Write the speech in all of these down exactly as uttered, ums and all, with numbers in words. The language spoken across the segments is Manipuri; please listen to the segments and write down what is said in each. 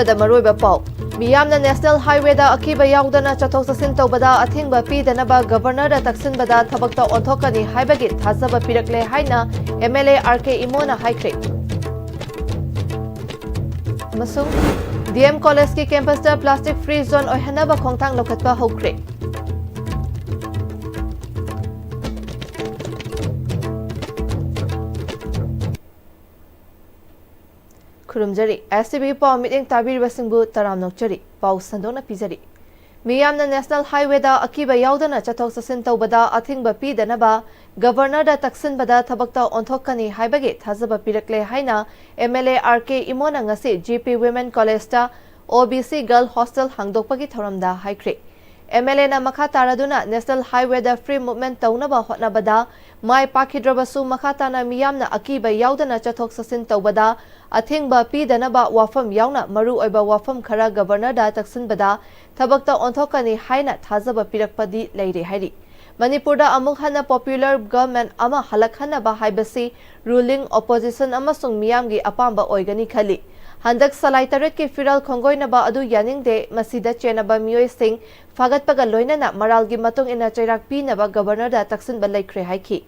ꯕꯗ ꯃꯔꯨꯑꯣꯏꯕ ꯄꯥꯎ꯫ ꯃꯤꯌꯥꯝꯅ ꯅꯦꯁꯅꯦꯜ ꯍꯥꯏꯋꯦꯗ ꯑꯀꯤꯕ ꯌꯥꯎꯗꯅ ꯆꯠꯊꯣꯛ ꯆꯠꯁꯤꯟ ꯇꯧꯕꯗ ꯑꯊꯤꯡꯕ ꯄꯤꯗꯅꯕ ꯒꯕꯔꯅꯔꯗ ꯇꯛꯁꯤꯟꯕꯗ ꯊꯕꯛꯇ ꯑꯣꯟꯊꯣꯛꯀꯅꯤ ꯍꯥꯏꯕꯒꯤ ꯊꯥꯖꯕ ꯄꯤꯔꯛꯂꯦ ꯍꯥꯏꯅ ꯑꯦꯝ ꯑꯦꯜ ꯑꯦ ꯑꯥꯔ ꯀꯦ ꯏꯃꯣꯅ ꯍꯥꯏꯈ꯭ꯔꯦ꯫ ꯑꯃꯁꯨꯡ ꯗꯤ ꯑꯦꯝ ꯀꯣꯂꯦꯖꯀꯤ ꯀꯦꯝꯄꯁꯇ plastic free zone ꯑꯣꯏꯍꯟꯅꯕ ꯈꯣꯡꯊꯥꯡ ꯂꯧꯈꯠꯄ ꯍꯧꯈ꯭ꯔꯦ꯫ ꯈꯨꯔꯨꯝꯖꯔꯤ꯫ ꯑꯦꯁ ꯇꯤ ꯚꯤ ꯄꯥꯎ ꯃꯤꯠꯌꯦꯡ ꯇꯥꯕꯤꯔꯤꯕꯁꯤꯡꯕꯨ ꯇꯔꯥꯝꯅ ꯑꯣꯛꯆꯔꯤ꯫ ꯄꯥꯎ ꯁꯟꯗꯣꯛꯅ ꯄꯤꯖꯔꯤ꯫ ꯃꯤꯌꯥꯝꯅ ꯅꯦꯁꯅꯦꯜ ꯍꯥꯏꯋꯦꯗ ꯑꯀꯤꯕ ꯌꯥꯎꯗꯅ ꯆꯠꯊꯣꯛ ꯆꯠꯁꯤꯟ ꯇꯧꯕꯗ ꯑꯊꯤꯡꯕ ꯄꯤꯗꯅꯕ ꯒꯕꯔꯅꯔꯗ ꯇꯛꯁꯤꯟꯕꯗ ꯊꯕꯛꯇ ꯑꯣꯟꯊꯣꯛꯀꯅꯤ ꯍꯥꯏꯕꯒꯤ ꯊꯥꯖꯕ ꯄꯤꯔꯛꯂꯦ ꯍꯥꯏꯅ ꯑꯦꯝ ꯑꯦꯜ ꯑꯦ ꯑꯥꯔ ꯀꯦ ꯏꯃꯣꯅ ꯉꯁꯤ ꯖꯤ ꯄꯤ ꯋꯤꯃꯦꯟ ꯀꯣꯂꯦꯖꯇ ꯑꯣ ꯕꯤ ꯁꯤ ꯒꯔꯜ ꯍꯣꯁꯇꯦꯜ ꯍꯥꯡꯗꯣꯛꯄꯒꯤ ꯊꯧꯔꯝꯗ ꯍꯥꯏꯈ꯭ꯔꯦ꯫ ꯑꯦꯝ ꯑꯦꯜ ꯑꯦꯅ ꯃꯈꯥ ꯇꯥꯔꯗꯨꯅ ꯅꯦꯁꯅꯦꯜ ꯍꯥꯏꯋꯦꯗ ꯐ꯭ꯔꯤ ꯃꯨꯚꯃꯦꯟꯠ ꯇꯧꯅꯕ ꯍꯣꯠꯅꯕꯗ ꯃꯥꯏ ꯄꯥꯛꯈꯤꯗ꯭ꯔꯕꯁꯨ, ꯃꯈꯥ ꯇꯥꯅ ꯃꯤꯌꯥꯝꯅ ꯑꯀꯤꯕ ꯌꯥꯎꯗꯅ ꯆꯠꯊꯣꯛ ꯆꯠꯁꯤꯟ ꯇꯧꯕꯗ ꯑꯊꯤꯡꯕ ꯄꯤꯗꯅꯕ ꯋꯥꯐꯝ ꯌꯥꯎꯅ ꯃꯔꯨꯑꯣꯏꯕ ꯋꯥꯐꯝ ꯈꯔ ꯒꯕꯔꯅꯔꯗ ꯇꯛꯁꯤꯟꯕꯗ ꯊꯕꯛꯇ ꯑꯣꯟꯊꯣꯛꯀꯅꯤ ꯍꯥꯏꯅ ꯊꯥꯖꯕ ꯄꯤꯔꯛꯄꯗꯤ ꯂꯩꯔꯦ ꯍꯥꯏꯔꯤ꯫ ꯃꯅꯤꯄꯨꯔꯗ ꯑꯃꯨꯛ ꯍꯟꯅ ꯄꯣꯄꯨꯂꯔ ꯒꯚꯔꯟꯃꯦꯟꯠ ꯑꯃ ꯍꯜꯂꯛꯍꯟꯅꯕ ꯍꯥꯏꯕꯁꯤ ꯔꯨꯂꯤꯡ, ꯑꯣꯄꯣꯖꯤꯁꯟ ꯑꯃꯁꯨꯡ ꯃꯤꯌꯥꯝꯒꯤ ꯑꯄꯥꯝꯕ ꯑꯣꯏꯒꯅꯤ ꯈꯜꯂꯤ꯫ ꯍꯟꯗꯛ ꯁꯂꯥꯏ ꯇꯔꯦꯠꯀꯤ ꯐꯤꯔꯥꯜ ꯈꯣꯡꯒꯣꯏꯅꯕ ꯑꯗꯨ ꯌꯥꯅꯤꯡꯗꯦ꯫ ꯃꯁꯤꯗ ꯆꯦꯟꯅꯕ ꯃꯤꯑꯣꯏꯁꯤꯡ ꯐꯥꯒꯠꯄꯒ ꯂꯣꯏꯅꯅ ꯃꯔꯥꯜꯒꯤ ꯃꯇꯨꯡ ꯏꯟꯅ ꯆꯩꯔꯥꯛ ꯄꯤꯅꯕ ꯒꯕꯔꯅꯔꯗ ꯇꯛꯁꯤꯟꯕ ꯂꯩꯈ꯭ꯔꯦ ꯍꯥꯏꯈꯤ꯫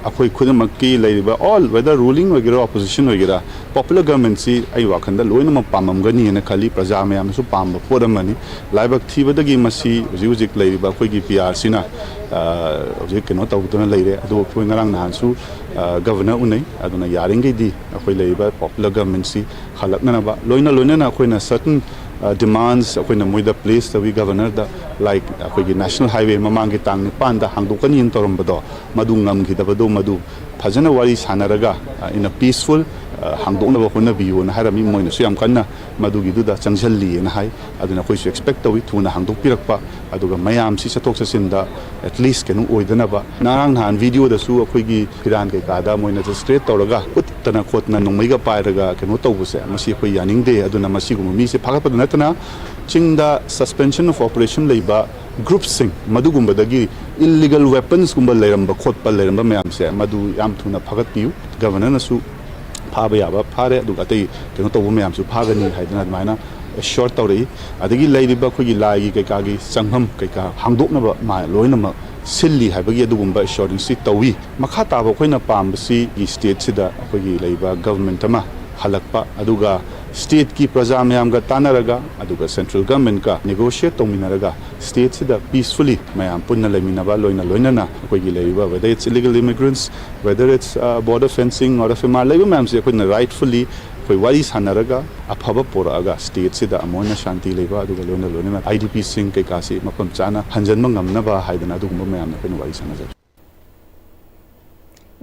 ꯑꯩꯈꯣꯏ ꯈꯨꯗꯤꯡꯃꯛꯀꯤ ꯂꯩꯔꯤꯕ all, whether ruling ꯑꯣꯏꯒꯦꯔꯥ, opposition ꯑꯣꯏꯒꯦꯔꯥ, ꯄꯣꯄꯨꯂꯔ ꯒꯚꯔꯟꯃꯦꯟꯠꯁꯤ ꯑꯩ ꯋꯥꯈꯜꯗ ꯂꯣꯏꯅꯃꯛ ꯄꯥꯝꯃꯝꯒꯅꯤꯅ ꯈꯜꯂꯤ꯫ ꯄ꯭ꯔꯖꯥ ꯃꯌꯥꯝꯅꯁꯨ ꯄꯥꯝꯕ ꯄꯣꯠ ꯑꯃꯅꯤ꯫ ꯂꯥꯏꯕꯛ ꯊꯤꯕꯗꯒꯤ ꯃꯁꯤ ꯍꯧꯖꯤꯛ ꯍꯧꯖꯤꯛ ꯂꯩꯔꯤꯕ ꯑꯩꯈꯣꯏꯒꯤ ꯄꯤ ꯑꯥꯔ ꯁꯤꯅ, ꯑ, ꯍꯧꯖꯤꯛ ꯀꯩꯅꯣ ꯇꯧꯗꯨꯅ ꯂꯩꯔꯦ꯫ ꯑꯗꯨꯕꯨ ꯑꯩꯈꯣꯏ ꯉꯔꯥꯡ ꯅꯍꯥꯟꯁꯨ, ꯑ, ꯒꯚꯔꯅꯔ ꯎꯅꯩ꯫ ꯑꯗꯨꯅ ꯌꯥꯔꯤꯈꯩꯗꯤ ꯑꯩꯈꯣꯏ ꯂꯩꯔꯤꯕ ꯄꯣꯄꯨꯂꯔ ꯒꯚꯔꯟꯃꯦꯟꯠꯁꯤ ꯍꯜꯂꯛꯅꯅꯕ, ꯂꯣꯏꯅ ꯂꯣꯏꯅꯅ ꯑꯩꯈꯣꯏꯅ certain, ꯑ, demands ꯑꯩꯈꯣꯏꯅ ꯃꯣꯏꯗ ꯄ꯭ꯂꯦꯁ ꯇꯧꯏ꯫ ꯒꯚꯔꯅꯔꯗ, like, ꯑꯩꯈꯣꯏꯒꯤ ꯅꯦꯁꯅꯦꯜ ꯍꯥꯏꯋꯦ ꯃꯃꯥꯡꯒꯤ ꯇꯥꯡ ꯅꯤꯄꯥꯟꯗ ꯍꯥꯡꯗꯣꯛꯀꯅꯤꯅ ꯇꯧꯔꯝꯕꯗꯣ, ꯃꯗꯨ ꯉꯝꯈꯤꯗꯕꯗꯣ, ꯃꯗꯨ ꯐꯖꯅ ꯋꯥꯔꯤ ꯁꯥꯟꯅꯔꯒ, ꯑ, in a peaceful, ꯑ, ꯍꯥꯡꯗꯣꯛꯅꯕ ꯍꯣꯠꯅꯕꯤꯌꯨꯅ ꯍꯥꯏꯔꯝꯃꯤ꯫ ꯃꯣꯏꯅꯁꯨ ꯌꯥꯝ ꯀꯟꯅ ꯃꯗꯨꯒꯤꯗꯨꯗ ꯆꯪꯁꯤꯜꯂꯤꯑꯅ ꯍꯥꯏ꯫ ꯑꯗꯨꯅ ꯑꯩꯈꯣꯏꯁꯨ expect ꯇꯧꯏ ꯊꯨꯅ ꯍꯥꯡꯗꯣꯛꯄꯤꯔꯛꯄ, ꯑꯗꯨꯒ ꯃꯌꯥꯝꯁꯤ ꯆꯠꯊꯣꯛ ꯆꯠꯁꯤꯟꯗ at least ꯀꯩꯅꯣ ꯑꯣꯏꯗꯅꯕ꯫ ꯉꯔꯥꯡ ꯅꯍꯥꯟ videoꯗꯁꯨ ꯑꯩꯈꯣꯏꯒꯤ ꯐꯤꯔꯥꯟ ꯀꯩꯀꯥꯗ ꯃꯣꯏꯅ ꯁ꯭ꯇ꯭ꯔꯦꯠ ꯇꯧꯔꯒ ꯎꯠꯇꯅ ꯈꯣꯠꯇꯅ ꯅꯣꯡꯃꯩꯒ ꯄꯥꯏꯔꯒ ꯀꯩꯅꯣ ꯇꯧꯕꯁꯦ, ꯃꯁꯤ ꯑꯩꯈꯣꯏ ꯌꯥꯅꯤꯡꯗꯦ꯫ ꯑꯗꯨꯅ ꯃꯁꯤꯒꯨꯝꯕ ꯃꯤꯁꯦ ꯐꯥꯒꯠꯄꯗ ꯅꯠꯇꯅ ꯆꯤꯡꯗ suspension of operation ꯂꯩꯕ group ꯁꯤꯡ, ꯃꯗꯨꯒꯨꯝꯕꯗꯒꯤ illegal weapons ꯀꯨꯝꯕ ꯂꯩꯔꯝꯕ ꯈꯣꯠꯄ ꯂꯩꯔꯝꯕ ꯃꯌꯥꯝꯁꯦ, ꯃꯗꯨ ꯌꯥꯝ ꯊꯨꯅ ꯐꯥꯒꯠꯄꯤꯌꯨ꯫ ꯒꯚꯔꯅꯔꯅꯁꯨ ꯐꯥꯕ ꯌꯥꯕ ꯐꯥꯔꯦ, ꯑꯗꯨꯒ ꯑꯇꯩ ꯀꯩꯅꯣ ꯇꯧꯕ ꯃꯌꯥꯝꯁꯨ ꯐꯥꯒꯅꯤ ꯍꯥꯏꯗꯅ ꯑꯗꯨꯃꯥꯏꯅ ꯑꯦꯁ꯭ꯌꯣꯔ ꯇꯧꯔꯛꯏ꯫ ꯑꯗꯒꯤ ꯂꯩꯔꯤꯕ ꯑꯩꯈꯣꯏꯒꯤ ꯂꯥꯏꯒꯤ ꯀꯩꯀꯥꯒꯤ ꯆꯪꯐꯝ ꯀꯩꯀꯥ ꯍꯥꯡꯗꯣꯛꯅꯕ ꯃꯥ ꯂꯣꯏꯅꯃꯛ ꯁꯤꯜꯂꯤ ꯍꯥꯏꯕꯒꯤ ꯑꯗꯨꯒꯨꯝꯕ ꯑꯦꯁ꯭ꯌꯣꯔꯦꯟꯁꯁꯤ ꯇꯧꯏ꯫ ꯃꯈꯥ ꯇꯥꯕ ꯑꯩꯈꯣꯏꯅ ꯄꯥꯝꯕꯁꯤ ꯁ꯭ꯇꯦꯠꯁꯤꯗ ꯑꯩꯈꯣꯏꯒꯤ ꯂꯩꯕ ꯒꯚꯔꯟꯃꯦꯟꯠ ꯑꯃ ꯍꯜꯂꯛꯄ, ꯑꯗꯨꯒ ꯁ꯭ꯇꯦꯠꯀꯤ ꯄ꯭ꯔꯖꯥ ꯃꯌꯥꯝꯒ ꯇꯥꯟꯅꯔꯒ, ꯑꯗꯨꯒ ꯁꯦꯟꯇ꯭ꯔꯦꯜ ꯒꯚꯔꯟꯃꯦꯟꯠꯀ ꯅꯦꯒꯣꯁꯤꯌꯦꯠ ꯇꯧꯃꯤꯟꯅꯔꯒ ꯁ꯭ꯇꯦꯠꯁꯤꯗ ꯄꯤꯁꯐꯨꯜꯂꯤ ꯃꯌꯥꯝ ꯄꯨꯟꯅ ꯂꯩꯃꯤꯟꯅꯕ, ꯂꯣꯏꯅ ꯂꯣꯏꯅꯅ ꯑꯩꯈꯣꯏꯒꯤ ꯂꯩꯔꯤꯕ, whether it's illegal immigrants, whether it's, uh, border fencing or F M R ꯂꯩꯕ ꯃꯌꯥꯝꯁꯦ ꯑꯩꯈꯣꯏꯅ ꯔꯥꯏꯠꯐꯨꯜꯂꯤ ꯑꯩꯈꯣꯏ ꯋꯥꯔꯤ ꯁꯥꯟꯅꯔꯒ ꯑꯐꯕ ꯄꯣꯔꯛꯑꯒ ꯁ꯭ꯇꯦꯠꯁꯤꯗ ꯑꯃꯨꯛ ꯍꯦꯟꯅ ꯁꯥꯟꯇꯤ ꯂꯩꯕ, ꯑꯗꯨꯒ ꯂꯣꯏꯅ ꯂꯣꯏꯅꯅ ꯑꯥꯏ ꯗꯤ ꯄꯤꯁꯤꯡ ꯀꯩꯀꯥꯁꯤ ꯃꯐꯝ ꯆꯥꯅ ꯍꯟꯖꯟꯕ ꯉꯝꯅꯕ ꯍꯥꯏꯗꯅ ꯑꯗꯨꯒꯨꯝꯕ ꯃꯌꯥꯝꯅ ꯑꯩꯈꯣꯏꯅ ꯋꯥꯔꯤ ꯁꯥꯟꯅꯖꯩ꯫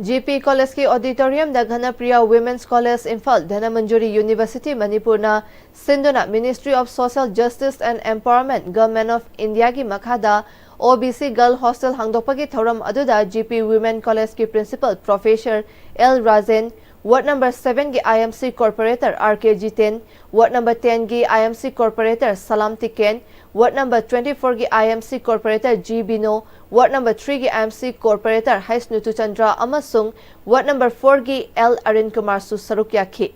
ꯖꯤ ꯄꯤ ꯀꯣꯂꯦꯖꯀꯤ ꯑꯣꯗꯤꯇꯣꯔꯤꯌꯝꯗ Ghanapriya women's college Imphal, Dhanamanjuri university ꯃꯅꯤꯄꯨꯔꯅ ꯁꯤꯟꯗꯨꯅ Ministry of Social Justice and Empowerment, Government of Indiaꯒꯤ ꯃꯈꯥꯗ ꯑꯣ ꯕꯤ ꯁꯤ ꯒꯔꯜ ꯍꯣꯁꯇꯦꯜ ꯍꯥꯡꯗꯣꯛꯄꯒꯤ ꯊꯧꯔꯝ ꯑꯗꯨꯗ ꯖꯤ ꯄꯤ ꯋꯤꯃꯦꯟ ꯀꯣꯂꯦꯖꯀꯤ principal professor L Rajen, ward number ꯁꯚꯦꯟꯒꯤ I M C corporator R K Jiten, ward number ꯇꯦꯟꯒꯤ I M C ꯀꯣꯔꯄꯣꯔꯦꯇꯔ Salam ꯇꯤꯀꯦꯟ, ward number twenty ꯐꯣꯔꯒꯤ ꯑꯥꯏ M C ꯀꯣꯔꯄꯣꯔꯦꯇꯔ G ꯕꯤꯅꯣ, ward number ꯊ꯭ꯔꯤꯒꯤ ꯑꯥꯏ ꯑꯦꯝ ꯁꯤ ꯀꯣꯔꯄꯣꯔꯦꯇꯔ ꯍꯩꯁ ꯅꯨꯇꯨꯆꯟꯗ꯭ꯔ ꯑꯃꯁꯨꯡ ꯋꯥꯔꯗ ꯅꯝꯕꯔ ꯐꯣꯔꯒꯤ ꯑꯦꯜ ꯑꯔꯤꯟ ꯀꯨꯃꯥꯔꯁꯨ ꯁꯔꯨꯛ ꯌꯥꯈꯤ꯫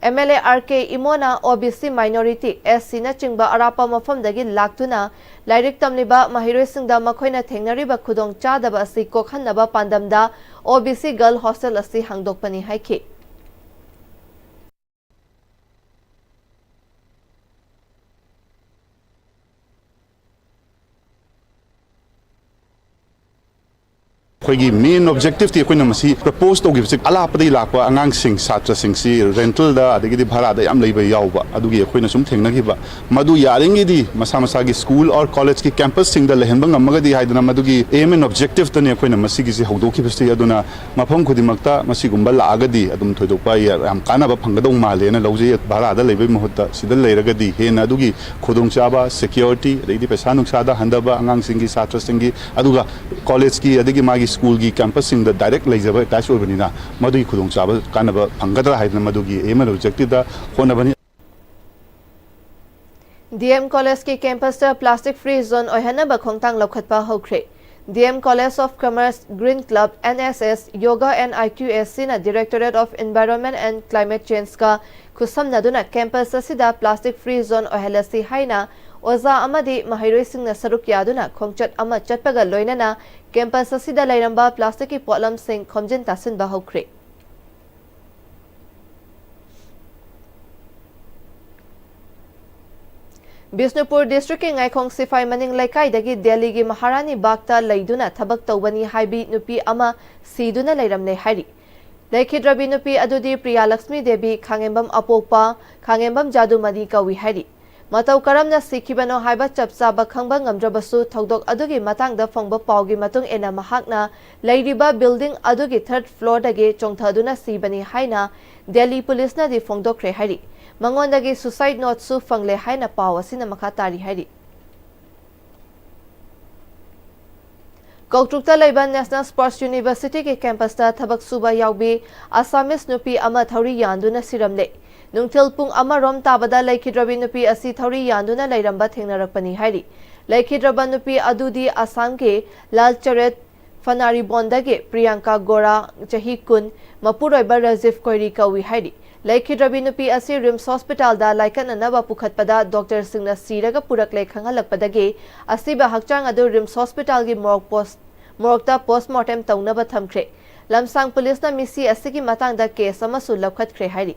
ꯑꯦꯝ ꯑꯦꯜ ꯑꯦ ꯑꯥꯔ ꯀꯦ ꯏꯃꯣꯅ ꯑꯣ B C minority, S C ꯅꯆꯤꯡꯕ ꯑꯔꯥꯞꯄ ꯃꯐꯝꯗꯒꯤ ꯂꯥꯛꯇꯨꯅ ꯂꯥꯏꯔꯤꯛ ꯇꯝꯂꯤꯕ ꯃꯍꯩꯔꯣꯏꯁꯤꯡꯗ ꯃꯈꯣꯏꯅ ꯊꯦꯡꯅꯔꯤꯕ ꯈꯨꯗꯣꯡꯆꯥꯗꯕ ꯑꯁꯤ ꯀꯣꯛꯍꯟꯅꯕ ꯄꯥꯟꯗꯝꯗ ꯑꯣ ꯕꯤ ꯁꯤ ꯒꯔꯜ ꯍꯣꯁꯇꯦꯜ ꯑꯁꯤ ꯍꯥꯡꯗꯣꯛꯄꯅꯤ ꯍꯥꯏꯈꯤ꯫ ꯑꯩꯈꯣꯏꯒꯤ main objectiveꯇꯤ ꯑꯩꯈꯣꯏꯅ ꯃꯁꯤ propose ꯇꯧꯈꯤꯕꯁꯤ ꯑꯂꯥꯞꯄꯗꯒꯤ ꯂꯥꯛꯄ ꯑꯉꯥꯡꯁꯤꯡ, ꯁꯥꯇ꯭ꯔꯁꯤꯡꯁꯤ rentalꯗ ꯑꯗꯒꯤꯗꯤ ꯚꯔꯥꯗ ꯌꯥꯝ ꯂꯩꯕ ꯌꯥꯎꯕ, ꯑꯗꯨꯒꯤ ꯑꯩꯈꯣꯏꯅ ꯁꯨꯝ ꯊꯦꯡꯅꯈꯤꯕ, ꯃꯗꯨ ꯌꯥꯔꯤꯉꯩꯗꯤ ꯃꯁꯥ ꯃꯁꯥꯒꯤ school or collegeꯀꯤ campusꯁꯤꯡꯗ ꯂꯩꯍꯟꯕ ꯉꯝꯃꯒꯗꯤ ꯍꯥꯏꯗꯅ ꯃꯗꯨꯒꯤ aim and objectiveꯇꯅꯤ ꯑꯩꯈꯣꯏꯅ ꯃꯁꯤꯒꯤꯁꯤ ꯍꯧꯗꯣꯛꯈꯤꯕꯁꯤ꯫ ꯑꯗꯨꯅ ꯃꯐꯝ ꯈꯨꯗꯤꯡꯃꯛꯇ ꯃꯁꯤꯒꯨꯝꯕ ꯂꯥꯛꯑꯒꯗꯤ ꯑꯗꯨꯝ ꯊꯣꯏꯗꯣꯛꯄ ꯌꯥꯝ ꯀꯥꯟꯅꯕ ꯐꯪꯒꯗꯧ ꯃꯥꯜꯂꯦꯅ ꯂꯧꯖꯩ꯫ ꯚꯔꯥꯗ ꯂꯩꯕꯒꯤ ꯃꯍꯨꯠꯇ ꯁꯤꯗ ꯂꯩꯔꯒꯗꯤ ꯍꯦꯟꯅ ꯑꯗꯨꯒꯤ ꯈꯨꯗꯣꯡꯆꯥꯕ, security, ꯑꯗꯩꯗꯤ ꯄꯩꯁꯥ ꯅꯨꯡꯁꯥꯗ ꯍꯟꯊꯕ, ꯑꯉꯥꯡꯁꯤꯡꯒꯤ, ꯁꯥꯇ꯭ꯔꯁꯤꯡꯒꯤ, ꯑꯗꯨꯒ collegeꯀꯤ ꯑꯗꯒꯤ ꯃꯥꯒꯤ schoolꯒꯤ campusꯁꯤꯡꯗ direct ꯂꯩꯖꯕ, attach ꯑꯣꯏꯕꯅꯤꯅ ꯃꯗꯨꯒꯤ ꯈꯨꯗꯣꯡꯆꯥꯕ, ꯀꯥꯟꯅꯕ ꯐꯪꯒꯗ꯭ꯔꯥ ꯍꯥꯏꯗꯅ ꯃꯗꯨꯒꯤ aim and objectiveꯇ ꯍꯣꯠꯅꯕꯅꯤ꯫ ꯗꯤ ꯑꯦꯝ ꯀꯣꯂꯦꯖꯀꯤ campusꯇ plastic free zone ꯑꯣꯏꯍꯟꯅꯕ ꯈꯣꯡꯊꯥꯡ ꯂꯧꯈꯠꯄ ꯍꯧꯈ꯭ꯔꯦ꯫ D M College of Commerce, Green Club, N S S, Yoga and I Q S C ꯅ Directorate of Environment and Climate Change ꯀ ꯈꯨꯠꯁꯝꯅꯗꯨꯅ campus ꯑꯁꯤꯗ plastic free zone ꯑꯣꯏꯍꯜꯂꯁꯤ ꯍꯥꯏꯅ ꯑꯣꯖꯥ ꯑꯃꯗꯤ ꯃꯍꯩꯔꯣꯏꯁꯤꯡꯅ ꯁꯔꯨꯛ ꯌꯥꯗꯨꯅ ꯈꯣꯡꯆꯠ ꯑꯃ ꯆꯠꯄꯒ ꯂꯣꯏꯅꯅ campus ꯑꯁꯤꯗ ꯂꯩꯔꯝꯕ plastic ꯀꯤ ꯄꯣꯠꯂꯝꯁꯤꯡ ꯈꯣꯝꯖꯤꯟ ꯇꯥꯁꯤꯟꯕ ꯍꯧꯈ꯭ꯔꯦ꯫ ꯕꯤꯁꯅꯨꯄꯨꯔ district ꯀꯤ ꯉꯥꯏꯈꯣꯡ ꯁꯤꯐꯥꯏ ꯃꯅꯤꯡ ꯂꯩꯀꯥꯏꯗꯒꯤ ꯗꯦꯜꯂꯤꯒꯤ ꯃꯍꯥꯔꯥꯅꯤ ꯕꯥꯒꯇ ꯂꯩꯗꯨꯅ ꯊꯕꯛ ꯇꯧꯕꯅꯤ ꯍꯥꯏꯕꯤ ꯅꯨꯄꯤ ꯑꯃ ꯁꯤꯗꯨꯅ ꯂꯩꯔꯝꯂꯦ ꯍꯥꯏꯔꯤ꯫ ꯂꯩꯈꯤꯗ꯭ꯔꯕꯤ ꯅꯨꯄꯤ ꯑꯗꯨꯗꯤ ꯄ꯭ꯔꯤꯌꯥꯂꯛꯁꯃꯤ ꯗꯦꯕꯤ, ꯈꯥꯉꯦꯝꯕꯝ ꯑꯄꯣꯛꯄ, ꯈꯥꯉꯦꯝꯕꯝ ꯖꯥꯗꯨꯃꯅꯤ ꯀꯧꯏ ꯍꯥꯏꯔꯤ꯫ ꯃꯇꯧ ꯀꯔꯝꯅ ꯁꯤꯈꯤꯕꯅꯣ ꯍꯥꯏꯕ ꯆꯞ ꯆꯥꯕ ꯈꯪꯕ ꯉꯝꯗ꯭ꯔꯕꯁꯨ, ꯊꯧꯗꯣꯛ ꯑꯗꯨꯒꯤ ꯃꯇꯥꯡꯗ ꯐꯪꯕ ꯄꯥꯎꯒꯤ ꯃꯇꯨꯡ ꯏꯟꯅ ꯃꯍꯥꯛꯅ ꯂꯩꯔꯤꯕ building ꯑꯗꯨꯒꯤ third floor ꯗꯒꯤ ꯆꯣꯡꯊꯗꯨꯅ ꯁꯤꯕꯅꯤ ꯍꯥꯏꯅ ꯗꯦꯜꯂꯤ ꯄꯨꯂꯤꯁꯅꯗꯤ ꯐꯣꯡꯗꯣꯛꯈ꯭ꯔꯦ ꯍꯥꯏꯔꯤ꯫ ꯃꯉꯣꯟꯗꯒꯤ suicide note ꯁꯨ ꯐꯪꯂꯦ ꯍꯥꯏꯅ ꯄꯥꯎ ꯑꯁꯤꯅ ꯃꯈꯥ ꯇꯥꯔꯤ ꯍꯥꯏꯔꯤ꯫ ꯀꯧꯇ꯭ꯔꯨꯛꯇ ꯂꯩꯕ National Sports University ꯒꯤ campus ꯇ ꯊꯕꯛ ꯁꯨꯕ ꯌꯥꯎꯕꯤ Assamese ꯅꯨꯄꯤ ꯑꯃ ꯊꯧꯔꯤ ꯌꯥꯟꯗꯨꯅ ꯁꯤꯔꯝꯂꯦ꯫ ꯅꯨꯡꯊꯤꯜ ꯄꯨꯡ ꯑꯃ ꯔꯣꯝ ꯇꯥꯕꯗ ꯂꯩꯈꯤꯗ꯭ꯔꯕꯤ ꯅꯨꯄꯤ ꯑꯁꯤ ꯊꯧꯔꯤ ꯌꯥꯟꯗꯨꯅ ꯂꯩꯔꯝꯕ ꯊꯦꯡꯅꯔꯛꯄꯅꯤ ꯍꯥꯏꯔꯤ꯫ ꯂꯩꯈꯤꯗ꯭ꯔꯕ ꯅꯨꯄꯤ ꯑꯗꯨꯗꯤ ꯑꯁꯥꯝꯒꯤ ꯂꯥꯜꯆꯔꯦꯠ ꯐꯅꯥꯔꯤꯕꯣꯟꯗꯒꯤ ꯄ꯭ꯔꯤꯌꯥꯡꯀꯥ ꯒꯣꯔꯥ, ꯆꯍꯤ ꯀꯨꯟ, ꯃꯄꯨꯔꯣꯏꯕ ꯔꯥꯖꯤꯚ ꯀꯣꯏꯔꯤ ꯀꯧꯏ ꯍꯥꯏꯔꯤ꯫ ꯂꯩꯈꯤꯗ꯭ꯔꯕꯤ ꯅꯨꯄꯤ ꯑꯁꯤ RIMS hospital ꯗ ꯂꯥꯏꯀꯠꯅꯅꯕ ꯄꯨꯈꯠꯄꯗ doctor ꯁꯤꯡꯅ ꯁꯤꯔꯒ ꯄꯨꯔꯛꯂꯦ ꯈꯪꯍꯜꯂꯛꯄꯗꯒꯤ ꯑꯁꯤꯕ ꯍꯛꯆꯥꯡ ꯑꯗꯨ RIMS hospital ꯒꯤ morgue post, morgue ꯇ postmortem ꯇꯧꯅꯕ ꯊꯝꯈ꯭ꯔꯦ꯫ ꯂꯝꯁꯥꯡ ꯄꯨꯂꯤꯁꯅ ꯃꯤꯁꯤ ꯑꯁꯤꯒꯤ ꯃꯇꯥꯡꯗ case ꯑꯃꯁꯨ ꯂꯧꯈꯠꯈ꯭ꯔꯦ ꯍꯥꯏꯔꯤ꯫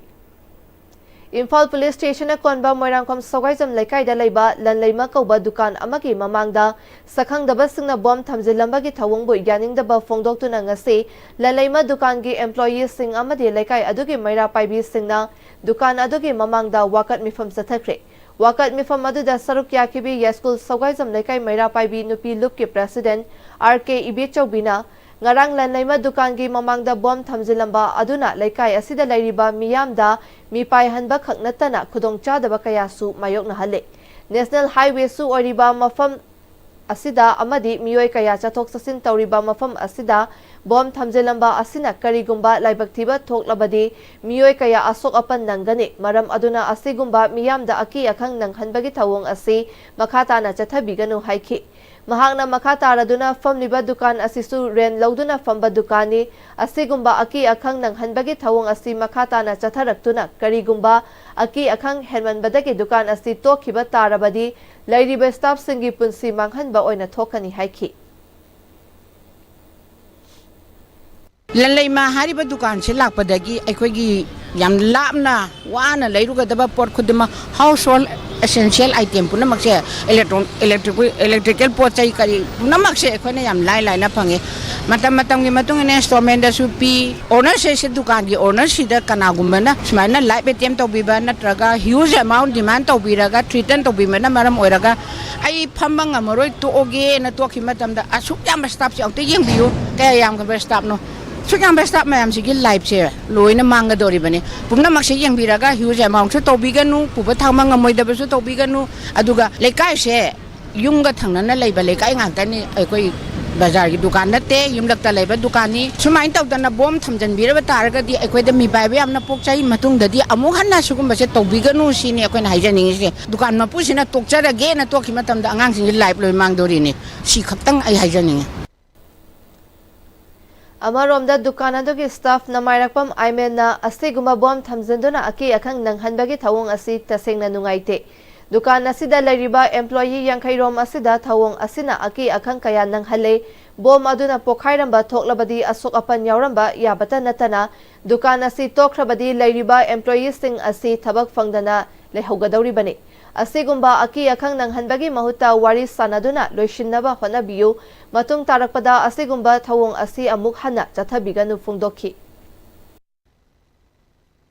ꯏꯝꯐꯥꯜ ꯄꯨꯂꯤꯁ ꯁ꯭ꯇꯦꯁꯟꯅ ꯀꯣꯟꯕ ꯃꯣꯏꯔꯥꯡꯈꯣꯝ ꯁꯒꯥꯏꯖꯝ ꯂꯩꯀꯥꯏꯗ ꯂꯩꯕ ꯂꯟꯂꯩꯃ ꯀꯧꯕ ꯗꯨꯀꯥꯟ ꯑꯃꯒꯤ ꯃꯃꯥꯡꯗ ꯁꯛꯈꯪꯗꯕꯁꯤꯡꯅ ꯕꯣꯝ ꯊꯝꯖꯤꯜꯂꯝꯕꯒꯤ ꯊꯧꯑꯣꯡꯕꯨ ꯌꯥꯅꯤꯡꯗꯕ ꯐꯣꯡꯗꯣꯛꯇꯨꯅ ꯉꯁꯤ ꯂꯟꯂꯩꯃ ꯗꯨꯀꯥꯟꯒꯤ employee ꯁꯤꯡ ꯑꯃꯗꯤ ꯂꯩꯀꯥꯏ ꯑꯗꯨꯒꯤ ꯃꯩꯔꯥ ꯄꯥꯏꯕꯤꯁꯤꯡꯅ ꯗꯨꯀꯥꯟ ꯑꯗꯨꯒꯤ ꯃꯃꯥꯡꯗ ꯋꯥꯀꯠ ꯃꯤꯐꯝ ꯆꯠꯊꯈ꯭ꯔꯦ꯫ ꯋꯥꯀꯠ ꯃꯤꯐꯝ ꯑꯗꯨꯗ ꯁꯔꯨꯛ ꯌꯥꯈꯤꯕꯤ ꯌꯥꯏꯁ꯭ꯀꯨꯜ ꯁꯒꯥꯏꯖꯝ ꯂꯩꯀꯥꯏ ꯃꯩꯔꯥ ꯄꯥꯏꯕꯤ ꯅꯨꯄꯤ ꯂꯨꯞꯀꯤ president R K ꯏꯕꯦꯆꯧꯕꯤꯅ ꯉꯔꯥꯡ ꯂꯟꯂꯩꯃ ꯗꯨꯀꯥꯟꯒꯤ ꯃꯃꯥꯡꯗ ꯕꯣꯝ ꯊꯝꯖꯤꯜꯂꯝꯕ ꯑꯗꯨꯅ ꯂꯩꯀꯥꯏ ꯑꯁꯤꯗ ꯂꯩꯔꯤꯕ ꯃꯤꯌꯥꯝꯗ ꯃꯤꯄꯥꯏꯍꯟꯕ ꯈꯛ ꯅꯠꯇꯅ ꯈꯨꯗꯣꯡꯆꯥꯗꯕ ꯀꯌꯥꯁꯨ ꯃꯥꯌꯣꯛꯅꯍꯜꯂꯦ꯫ National highway ꯁꯨ ꯑꯣꯏꯔꯤꯕ ꯃꯐꯝ ꯑꯁꯤꯗ ꯑꯃꯗꯤ ꯃꯤꯑꯣꯏ ꯀꯌꯥ ꯆꯠꯊꯣꯛ ꯆꯠꯁꯤꯟ ꯇꯧꯔꯤꯕ ꯃꯐꯝ ꯑꯁꯤꯗ ꯕꯣꯝ ꯊꯝꯖꯤꯜꯂꯝꯕ ꯑꯁꯤꯅ ꯀꯔꯤꯒꯨꯝꯕ ꯂꯥꯏꯕꯛ ꯊꯤꯕ ꯊꯣꯛꯂꯕꯗꯤ ꯃꯤꯑꯣꯏ ꯀꯌꯥ ꯑꯁꯣꯛ ꯑꯄꯟ ꯅꯪꯒꯅꯤ꯫ ꯃꯔꯝ ꯑꯗꯨꯅ ꯑꯁꯤꯒꯨꯝꯕ ꯃꯤꯌꯥꯝꯗ ꯑꯀꯤ ꯑꯈꯪ ꯅꯪꯍꯟꯕꯒꯤ ꯊꯧꯑꯣꯡ ꯑꯁꯤ ꯃꯈꯥ ꯇꯥꯅ ꯆꯠꯊꯕꯤꯒꯅꯨ ꯍꯥꯏꯈꯤ꯫ ꯃꯍꯥꯛꯅ ꯃꯈꯥ ꯇꯥꯔꯗꯨꯅ ꯐꯝꯂꯤꯕ ꯗꯨꯀꯥꯟ ꯑꯁꯤꯁꯨ ꯔꯦꯟ ꯂꯧꯗꯨꯅ ꯐꯝꯕ ꯗꯨꯀꯥꯟꯅꯤ꯫ ꯑꯁꯤꯒꯨꯝꯕ ꯑꯀꯤ ꯑꯈꯪ ꯅꯪꯍꯟꯕꯒꯤ ꯊꯧꯑꯣꯡ ꯑꯁꯤ ꯃꯈꯥ ꯇꯥꯅ ꯆꯠꯊꯔꯛꯇꯨꯅ ꯀꯔꯤꯒꯨꯝꯕ ꯑꯀꯤ ꯑꯈꯪ ꯍꯦꯟꯃꯟꯕꯗꯒꯤ ꯗꯨꯀꯥꯟ ꯑꯁꯤ ꯇꯣꯛꯈꯤꯕ ꯇꯥꯔꯕꯗꯤ ꯂꯩꯔꯤꯕ ꯁ꯭ꯇꯥꯐꯁꯤꯡꯒꯤ ꯄꯨꯟꯁꯤ ꯃꯥꯡꯍꯟꯕ ꯑꯣꯏꯅ ꯊꯣꯛꯀꯅꯤ ꯍꯥꯏꯈꯤ꯫ ꯂꯟꯂꯩꯃ ꯍꯥꯏꯔꯤꯕ ꯗꯨꯀꯥꯟꯁꯦ ꯂꯥꯛꯄꯗꯒꯤ ꯑꯩꯈꯣꯏꯒꯤ ꯌꯥꯝ ꯂꯥꯞꯅ ꯋꯥꯅ ꯂꯩꯔꯨꯒꯗꯕ ꯄꯣꯠ ꯈꯨꯗꯤꯡꯃꯛ, ꯍꯥꯎꯁ ꯍꯣꯜ ꯑꯦꯁꯦꯟꯁꯤꯌꯦꯜ ꯑꯥꯏꯇꯦꯝ ꯄꯨꯝꯅꯃꯛꯁꯦ, ꯏꯂꯦꯛꯇ꯭ꯔꯣ-, ꯏꯂꯦꯛꯇ꯭ꯔꯤꯛ-, ꯏꯂꯦꯛꯇ꯭ꯔꯤꯀꯦꯜ ꯄꯣꯠ ꯆꯩ ꯀꯔꯤ ꯄꯨꯝꯅꯃꯛꯁꯦ ꯑꯩꯈꯣꯏꯅ ꯌꯥꯝ ꯂꯥꯏ ꯂꯥꯏꯅ ꯐꯪꯉꯦ꯫ ꯃꯇꯝ ꯃꯇꯝꯒꯤ ꯃꯇꯨꯡ ꯏꯟꯅ ꯏꯟꯁꯇꯣꯜꯃꯦꯟꯗꯁꯨ ꯄꯤ꯫ ꯑꯣꯅꯔꯁꯦ, ꯁꯤ ꯗꯨꯀꯥꯟꯒꯤ ꯑꯣꯅꯔꯁꯤꯗ ꯀꯅꯥꯒꯨꯝꯕꯅ ꯁꯨꯃꯥꯏꯅ ꯂꯥꯏꯐ ꯑꯦꯇꯦꯝ ꯇꯧꯕꯤꯕ ꯅꯠꯇ꯭ꯔꯒ ꯍ꯭ꯌꯨꯖ ꯑꯦꯃꯥꯎꯟ ꯗꯤꯃꯥꯟ ꯇꯧꯕꯤꯔꯒ ꯊ꯭ꯔꯤꯇꯟ ꯇꯧꯕꯤꯕꯅ ꯃꯔꯝ ꯑꯣꯏꯔꯒ ꯑꯩ ꯐꯝꯕ ꯉꯝꯃꯔꯣꯏ, ꯇꯣꯛꯑꯒꯦꯅ ꯇꯣꯛꯈꯤꯕ ꯃꯇꯝꯗ ꯑꯁꯨꯛ ꯌꯥꯝꯕ ꯁ꯭ꯇꯥꯐꯁꯦ ꯑꯃꯨꯛꯇ ꯌꯦꯡꯕꯤꯌꯨ, ꯀꯌꯥ ꯌꯥꯝꯈ꯭ꯔꯕ ꯁ꯭ꯇꯥꯐꯅꯣ꯫ ꯑꯁꯨꯛ ꯌꯥꯝꯕ ꯁ꯭ꯇꯥꯐ ꯃꯌꯥꯝꯁꯤꯒꯤ ꯂꯥꯏꯐꯁꯦ ꯂꯣꯏꯅ ꯃꯥꯡꯒꯗꯧꯔꯤꯕꯅꯤ꯫ ꯄꯨꯝꯅꯃꯛꯁꯦ ꯌꯦꯡꯕꯤꯔꯒ ꯍ꯭ꯌꯨꯖ ꯑꯦꯃꯥꯎꯟꯁꯨ ꯇꯧꯕꯤꯒꯅꯨ, ꯄꯨꯕ ꯊꯥꯡꯕ ꯉꯝꯃꯣꯏꯗꯕꯁꯨ ꯇꯧꯕꯤꯒꯅꯨ꯫ ꯑꯗꯨꯒ ꯂꯩꯀꯥꯏꯁꯦ ꯌꯨꯝꯒ ꯊꯪꯅꯅ ꯂꯩꯕ ꯂꯩꯀꯥꯏ ꯉꯥꯛꯇꯅꯤ꯫ ꯑꯩꯈꯣꯏ ꯕꯖꯥꯔꯒꯤ ꯗꯨꯀꯥꯟ ꯅꯠꯇꯦ, ꯌꯨꯝꯂꯛꯇ ꯂꯩꯕ ꯗꯨꯀꯥꯟꯅꯤ꯫ ꯁꯨꯃꯥꯏꯅ ꯇꯧꯗꯅ ꯕꯣꯝ ꯊꯝꯖꯤꯟꯕꯤꯔꯕ ꯇꯥꯔꯒꯗꯤ ꯑꯩꯈꯣꯏꯗ ꯃꯤꯄꯥꯏꯕ ꯌꯥꯝꯅ ꯄꯣꯛꯆꯩ꯫ ꯃꯇꯨꯡꯗꯗꯤ ꯑꯃꯨꯛ ꯍꯟꯅ ꯁꯤꯒꯨꯝꯕꯁꯦ ꯇꯧꯕꯤꯒꯅꯨ ꯁꯤꯅꯤ ꯑꯩꯈꯣꯏꯅ ꯍꯥꯏꯖꯅꯤꯡꯉꯤꯁꯦ꯫ ꯗꯨꯀꯥꯟ ꯃꯄꯨꯁꯤꯅ ꯇꯣꯛꯆꯔꯒꯦꯅ ꯇꯣꯛꯈꯤꯕ ꯃꯇꯝꯗ ꯑꯉꯥꯡꯁꯤꯡꯒꯤ ꯂꯥꯏꯐ ꯂꯣꯏ ꯃꯥꯡꯗꯣꯔꯤꯅꯤ꯫ ꯁꯤ ꯈꯛꯇꯪ ꯑꯩ ꯍꯥꯏꯖꯅꯤꯡꯉꯤ꯫ ꯑꯃꯔꯣꯝꯗ ꯗꯨꯀꯥꯟ ꯑꯗꯨꯒꯤ ꯁ꯭ꯇꯥꯐ ꯅꯃꯥꯏꯔꯛꯄꯝ ꯑꯥꯏꯃꯦꯟꯅ ꯑꯁꯤꯒꯨꯝꯕ ꯕꯣꯝ ꯊꯝꯖꯤꯟꯗꯨꯅ ꯑꯀꯤ ꯑꯈꯪ ꯅꯪꯍꯟꯕꯒꯤ ꯊꯧꯑꯣꯡ ꯑꯁꯤ ꯇꯁꯦꯡꯅ ꯅꯨꯡꯉꯥꯏꯇꯦ꯫ ꯗꯨꯀꯥꯟ ꯑꯁꯤꯗ ꯂꯩꯔꯤꯕ ꯑꯦꯝꯄ꯭ꯂꯣꯌꯤ ꯌꯥꯡꯈꯩꯔꯣꯝ ꯑꯁꯤꯗ ꯊꯧꯑꯣꯡ ꯑꯁꯤꯅ ꯑꯀꯤ ꯑꯈꯪ ꯀꯌꯥ ꯅꯪꯍꯜꯂꯦ꯫ ꯕꯣꯝ ꯑꯗꯨꯅ ꯄꯣꯈꯥꯏꯔꯝꯕ ꯊꯣꯛꯂꯕꯗꯤ ꯑꯁꯣꯛ ꯑꯄꯟ ꯌꯥꯎꯔꯝꯕ ꯌꯥꯕꯇ ꯅꯠꯇꯅ ꯗꯨꯀꯥꯟ ꯑꯁꯤ ꯇꯣꯛꯈ꯭ꯔꯕꯗꯤ ꯂꯩꯔꯤꯕ ꯑꯦꯝꯄ꯭ꯂꯣꯌꯤꯁꯤꯡ ꯑꯁꯤ ꯊꯕꯛ ꯐꯪꯗꯅ ꯂꯩꯍꯧꯒꯗꯧꯔꯤꯕꯅꯤ꯫ ꯑꯁꯤꯒꯨꯝꯕ ꯑꯀꯤ ꯑꯈꯪ ꯅꯪꯍꯟꯕꯒꯤ ꯃꯍꯨꯠꯇ ꯋꯥꯔꯤ ꯁꯥꯅꯗꯨꯅ ꯂꯣꯏꯁꯤꯟꯅꯕ ꯍꯣꯠꯅꯕꯤꯌꯨ꯫ ꯃꯇꯨꯡ ꯇꯥꯔꯛꯄꯗ ꯑꯁꯤꯒꯨꯝꯕ ꯊꯧꯑꯣꯡ ꯑꯁꯤ ꯑꯃꯨꯛ ꯍꯟꯅ ꯆꯠꯊꯕꯤꯒꯅꯨ ꯐꯣꯡꯗꯣꯛꯈꯤ꯫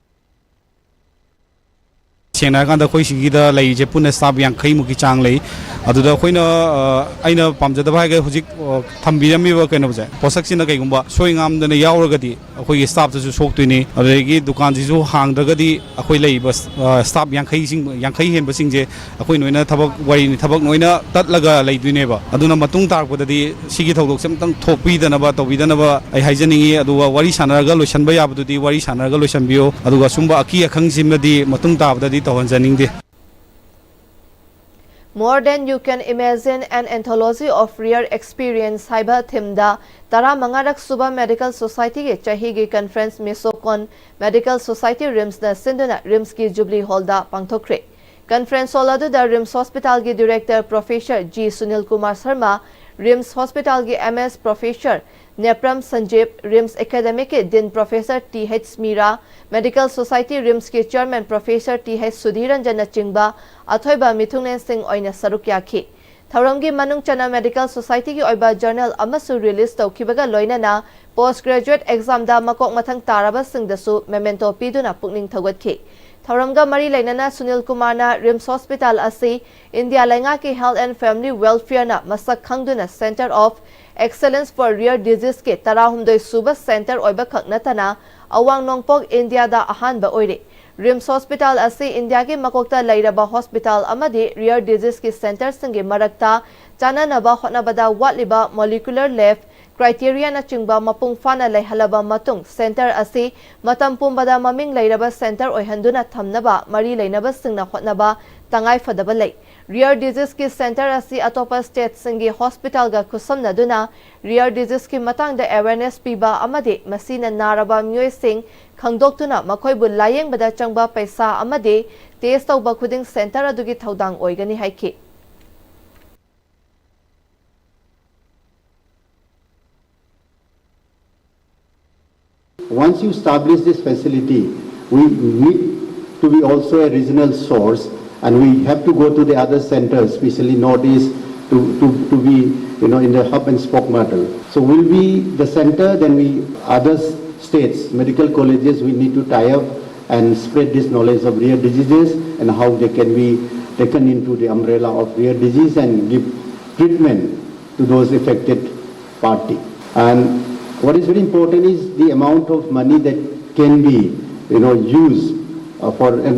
ꯁꯦꯡꯅ ꯍꯥꯏꯔꯀꯥꯟꯗ ꯑꯩꯈꯣꯏ ꯁꯤꯒꯤꯗ ꯂꯩꯔꯤꯁꯦ ꯄꯨꯟꯅ ꯁ꯭ꯇꯥꯐ ꯌꯥꯡꯈꯩ ꯃꯨꯛꯀꯤ ꯆꯥꯡ ꯂꯩ꯫ ꯑꯗꯨꯗ ꯑꯩꯈꯣꯏꯅ ꯑ, ꯑꯩꯅ ꯄꯥꯝꯖꯗꯕ ꯍꯥꯏꯔꯒꯗꯤ ꯍꯧꯖꯤꯛ ꯑ, ꯊꯝꯕꯤꯔꯝꯃꯤꯕ ꯀꯩꯅꯣꯁꯦ, ꯄꯣꯠꯁꯛꯁꯤꯅ ꯀꯩꯒꯨꯝꯕ ꯁꯣꯏ ꯉꯥꯝꯗꯅ ꯌꯥꯎꯔꯒꯗꯤ ꯑꯩꯈꯣꯏꯒꯤ ꯁ꯭ꯇꯥꯐꯇꯁꯨ ꯁꯣꯛꯇꯣꯏꯅꯤ꯫ ꯑꯗꯨꯗꯒꯤ ꯗꯨꯀꯥꯟꯁꯤꯁꯨ ꯍꯥꯡꯗ꯭ꯔꯒꯗꯤ ꯑꯩꯈꯣꯏ ꯂꯩꯔꯤꯕ ꯑ, ꯁ꯭ꯇꯥꯐ ꯌꯥꯡꯈꯩꯁꯤꯡ, ꯌꯥꯡꯈꯩ ꯍꯦꯟꯕꯁꯤꯡꯁꯦ ꯑꯩꯈꯣꯏ ꯂꯣꯏꯅ ꯊꯕꯛ ꯋꯥꯔꯤꯅꯤ, ꯊꯕꯛ ꯂꯣꯏꯅ ꯇꯠꯂꯒ ꯂꯩꯗꯣꯏꯅꯦꯕ꯫ ꯑꯗꯨꯅ ꯃꯇꯨꯡ ꯇꯥꯔꯛꯄꯗꯗꯤ ꯁꯤꯒꯤ ꯊꯧꯗꯣꯛꯁꯦ ꯑꯝꯇꯪ ꯊꯣꯛꯄꯤꯗꯅꯕ, ꯇꯧꯕꯤꯗꯅꯕ ꯑꯩ ꯍꯥꯏꯖꯅꯤꯡꯉꯤ꯫ ꯑꯗꯨꯒ ꯋꯥꯔꯤ ꯁꯥꯟꯅꯔꯒ ꯂꯣꯏꯁꯤꯟꯕ ꯌꯥꯕꯗꯨꯗꯤ ꯋꯥꯔꯤ ꯁꯥꯟꯅꯔꯒ ꯂꯣꯏꯁꯤꯟꯕꯤꯌꯨ꯫ ꯑꯗꯨꯒ ꯁꯨꯝꯕ ꯑꯀꯤ ꯑꯈꯪꯁꯤꯃꯗꯤ ꯃꯇꯨꯡ ꯇꯥꯕꯗꯗꯤ ꯇꯧꯍꯟꯖꯅꯤꯡꯗꯦ꯫ More Than You Can Imagine, An Anthology of Rare Experience ꯍꯥꯏꯕ ꯊꯤꯝꯗ ꯇꯔꯥꯃꯉꯥꯔꯛ ꯁꯨꯕ ꯃꯦꯗꯤꯀꯦꯜ ꯁꯣꯁꯥꯏꯇꯤꯒꯤ ꯆꯍꯤꯒꯤ ꯀꯟꯐꯔꯦꯟꯁ ꯃꯤꯁꯣꯀꯣꯟ ꯃꯦꯗꯤꯀꯦꯜ ꯁꯣꯁꯥꯏꯇꯤ ꯔꯤꯝꯁꯅ ꯁꯤꯟꯗꯨꯅ ꯔꯤꯝꯁꯀꯤ ꯖꯨꯕꯂꯤ ꯍꯣꯜꯗ ꯄꯥꯡꯊꯣꯛꯈ꯭ꯔꯦ꯫ ꯀꯟꯐꯔꯦꯟꯁ ꯍꯣꯜ ꯑꯗꯨꯗ ꯔꯤꯝꯁ ꯍꯣꯁꯄꯤꯇꯥꯜꯒꯤ director professor G Sunil Kumar Sharma, RIMS ꯍꯣꯁꯄꯤꯇꯥꯜꯒꯤ M S professor Nepram Sanjeep, RIMS ꯑꯦꯀꯥꯗꯦꯃꯤꯛꯀꯤ dean professor T H Meera, medical society ꯔꯤꯝꯁꯀꯤ ꯆꯤꯌꯔꯃꯦꯟ ꯄ꯭ꯔꯣꯐꯦꯁꯔ ꯇꯤ ꯍꯩꯆ ꯁꯨꯙꯤꯔꯟꯖꯟꯅꯆꯤꯡꯕ ꯑꯊꯣꯏꯕ ꯃꯤꯊꯨꯡꯂꯦꯟꯁꯤꯡ ꯑꯣꯏꯅ ꯁꯔꯨꯛ ꯌꯥꯈꯤ꯫ ꯊꯧꯔꯝꯒꯤ ꯃꯅꯨꯡ ꯆꯟꯅ ꯃꯦꯗꯤꯀꯦꯜ ꯁꯣꯁꯥꯏꯇꯤꯒꯤ ꯑꯣꯏꯕ ꯖꯔꯅꯦꯜ ꯑꯃꯁꯨ ꯔꯤꯂꯤꯖ ꯇꯧꯈꯤꯕꯒ ꯂꯣꯏꯅꯅ ꯄꯣꯁ ꯒ꯭ꯔꯦꯖꯨꯑꯦꯠ ꯑꯦꯛꯖꯥꯝꯗ ꯃꯀꯣꯛ ꯃꯊꯪ ꯇꯥꯔꯕꯁꯤꯡꯗꯁꯨ ꯃꯦꯃꯦꯟꯇꯣ ꯄꯤꯗꯨꯅ ꯄꯨꯛꯅꯤꯡ ꯊꯧꯒꯠꯈꯤ꯫ ꯊꯧꯔꯝꯒ ꯃꯔꯤ ꯂꯩꯅꯅ ꯁꯨꯅꯤꯜ ꯀꯨꯃꯥꯔꯅ ꯔꯤꯝꯁ ꯍꯣꯁꯄꯤꯇꯥꯜ ꯑꯁꯤ ꯏꯟꯗꯤꯌꯥ ꯂꯩꯉꯥꯛꯀꯤ ꯍꯦꯜꯊ ꯑꯦꯟ ꯐꯦꯃꯤꯂꯤ ꯋꯦꯜꯐꯤꯌꯔꯅ ꯃꯁꯛ ꯈꯪꯗꯨꯅ Centre of Excellence for Rare Diseaseꯀꯤ ꯇꯔꯥꯍꯨꯝꯗꯣꯏ ꯁꯨꯕ ꯁꯦꯟꯇꯔ ꯑꯣꯏꯕꯈꯛ ꯅꯠꯇꯅ ꯑꯋꯥꯡ ꯅꯣꯡꯄꯣꯛ ꯏꯟꯗꯤꯌꯥꯗ ꯑꯍꯥꯟꯕ ꯑꯣꯏꯔꯤ꯫ ꯔꯤꯝꯁ ꯍꯣꯁꯄꯤꯇꯥꯜ ꯑꯁꯤ ꯏꯟꯗꯤꯌꯥꯒꯤ ꯃꯀꯣꯛꯇ ꯂꯩꯔꯕ ꯍꯣꯁꯄꯤꯇꯥꯜ ꯑꯃꯗꯤ ꯔꯤꯌꯔ ꯗꯤꯖꯤꯖꯀꯤ ꯁꯦꯟꯇꯔꯁꯤꯡꯒꯤ ꯃꯔꯛꯇ ꯆꯥꯅꯅꯕ ꯍꯣꯠꯅꯕꯗ ꯋꯥꯠꯂꯤꯕ ꯃꯣꯂꯤꯀꯨꯂꯔ ꯂꯦꯕ ꯀ꯭ꯔꯥꯏꯇꯦꯔꯤꯌꯥꯅꯆꯤꯡꯕ ꯃꯄꯨꯡ ꯐꯥꯅ ꯂꯩꯍꯜꯂꯕ ꯃꯇꯨꯡ ꯁꯦꯟꯇꯔ ꯑꯁꯤ ꯃꯇꯝ ꯄꯨꯝꯕꯗ ꯃꯃꯤꯡ ꯂꯩꯔꯕ ꯁꯦꯟꯇꯔ ꯑꯣꯏꯍꯟꯗꯨꯅ ꯊꯝꯅꯕ ꯃꯔꯤ ꯂꯩꯅꯕꯁꯤꯡꯅ ꯍꯣꯠꯅꯕ ꯇꯉꯥꯏ ꯐꯗꯕ ꯂꯩ꯫ ꯔꯤꯌꯔ ꯗꯤꯖꯤꯖꯀꯤ ꯁꯦꯟꯇꯔ ꯑꯁꯤ ꯑꯇꯣꯞꯄ ꯁ꯭ꯇꯦꯠꯁꯤꯡꯒꯤ ꯍꯣꯁꯄꯤꯇꯥꯜꯒ ꯈꯨꯠꯁꯝꯅꯗꯨꯅ ꯔꯤꯌꯔ ꯗꯤꯖꯤꯖꯀꯤ ꯃꯇꯥꯡꯗ ꯑꯦꯋꯦꯔꯅꯦꯁ ꯄꯤꯕ ꯑꯃꯗꯤ ꯃꯁꯤꯅ ꯅꯥꯔꯕ ꯃꯤꯑꯣꯏꯁꯤꯡ ꯈꯪꯗꯣꯛꯇꯨꯅ ꯃꯈꯣꯏꯕꯨ ꯂꯥꯌꯦꯡꯕꯗ ꯆꯪꯕ ꯄꯩꯁꯥ ꯑꯃꯗꯤ ꯇꯦꯁ ꯇꯧꯕ ꯈꯨꯗꯤꯡ ꯁꯦꯟꯇꯔ ꯑꯗꯨꯒꯤ ꯊꯧꯗꯥꯡ ꯑꯣꯏꯒꯅꯤ ꯍꯥꯏꯈꯤ꯫ Once you establish this facility, we need to be also a regional source, and we have to go to the other centers, especially Northeast, to, to, to be, you know, in the hub and spoke model. So we'll be the center, then we, other states, medical colleges, we need to tie up and spread this knowledge of rare diseases and how they can be taken into the umbrella of rare disease and give treatment to those affected party. And what is very important is the amount of money that can be, you know, used uh, for an,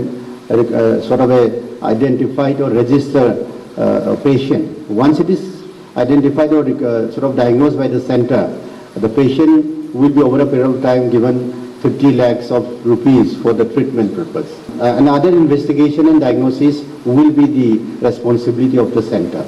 a, a sort of a identified or registered uh, patient. Once it is identified or uh, sort of diagnosed by the center, the patient will be over a period of time given fifty lakhs of rupees for the treatment purpose. Uh, and other investigation and diagnosis will be the responsibility of the center.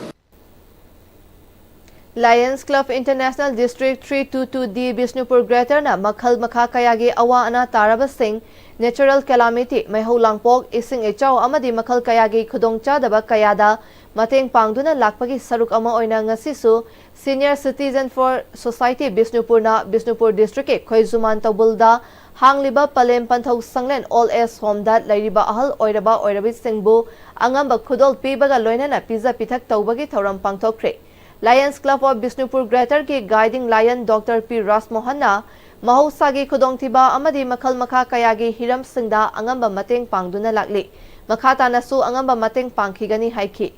Lions Club International District three two two D Bishnupur Greater ꯅ ꯃꯈꯜ ꯃꯈꯥ ꯀꯌꯥꯒꯤ ꯑꯋꯥ ꯑꯅꯥ ꯇꯥꯔꯕꯁꯤꯡ, natural calamity, ꯃꯩꯍꯧ ꯂꯥꯡꯄꯣꯛ, ꯏꯁꯤꯡ ꯏꯆꯥꯎ ꯑꯃꯗꯤ ꯃꯈꯜ ꯀꯌꯥꯒꯤ ꯈꯨꯗꯣꯡꯆꯥꯗꯕ ꯀꯌꯥꯗ ꯃꯇꯦꯡ ꯄꯥꯡꯗꯨꯅ ꯂꯥꯛꯄꯒꯤ ꯁꯔꯨꯛ ꯑꯃ ꯑꯣꯏꯅ ꯉꯁꯤꯁꯨ Senior Citizen for Society ꯕꯤꯁꯅꯨꯄꯨꯔꯅ Bishnupur district ꯀꯤ ꯈꯣꯏꯖꯨꯃꯥꯟ ꯇꯧꯕꯨꯜꯗ ꯍꯥꯡꯂꯤꯕ ꯄꯂꯦꯝ ꯄꯟꯊꯧ ꯁꯪꯂꯦꯟ Old Age Home ꯗ ꯂꯩꯔꯤꯕ ꯑꯍꯜ ꯑꯣꯏꯔꯕ ꯑꯣꯏꯔꯕꯤꯁꯤꯡꯕꯨ ꯑꯉꯝꯕ ꯈꯨꯗꯣꯜ ꯄꯤꯕꯒ ꯂꯣꯏꯅꯅ ꯄꯤꯖ ꯄꯤꯊꯛ ꯇꯧꯕꯒꯤ ꯊꯧꯔꯝ ꯄꯥꯡꯊꯣꯛꯈ꯭ꯔꯦ꯫ Lions Club of Bishnupur Greater ꯒꯤ Guiding Lion Doctor ꯄꯤ ꯔꯥꯖꯃꯣꯍꯟꯅ ꯃꯍꯧꯁꯥꯒꯤ ꯈꯨꯗꯣꯡꯊꯤꯕ ꯑꯃꯗꯤ ꯃꯈꯜ ꯃꯈꯥ ꯀꯌꯥꯒꯤ ꯍꯤꯔꯝꯁꯤꯡꯗ ꯑꯉꯝꯕ ꯃꯇꯦꯡ ꯄꯥꯡꯗꯨꯅ ꯂꯥꯛꯂꯤ꯫ ꯃꯈꯥ ꯇꯥꯅꯁꯨ ꯑꯉꯝꯕ ꯃꯇꯦꯡ ꯄꯥꯡꯈꯤꯒꯅꯤ ꯍꯥꯏꯈꯤ꯫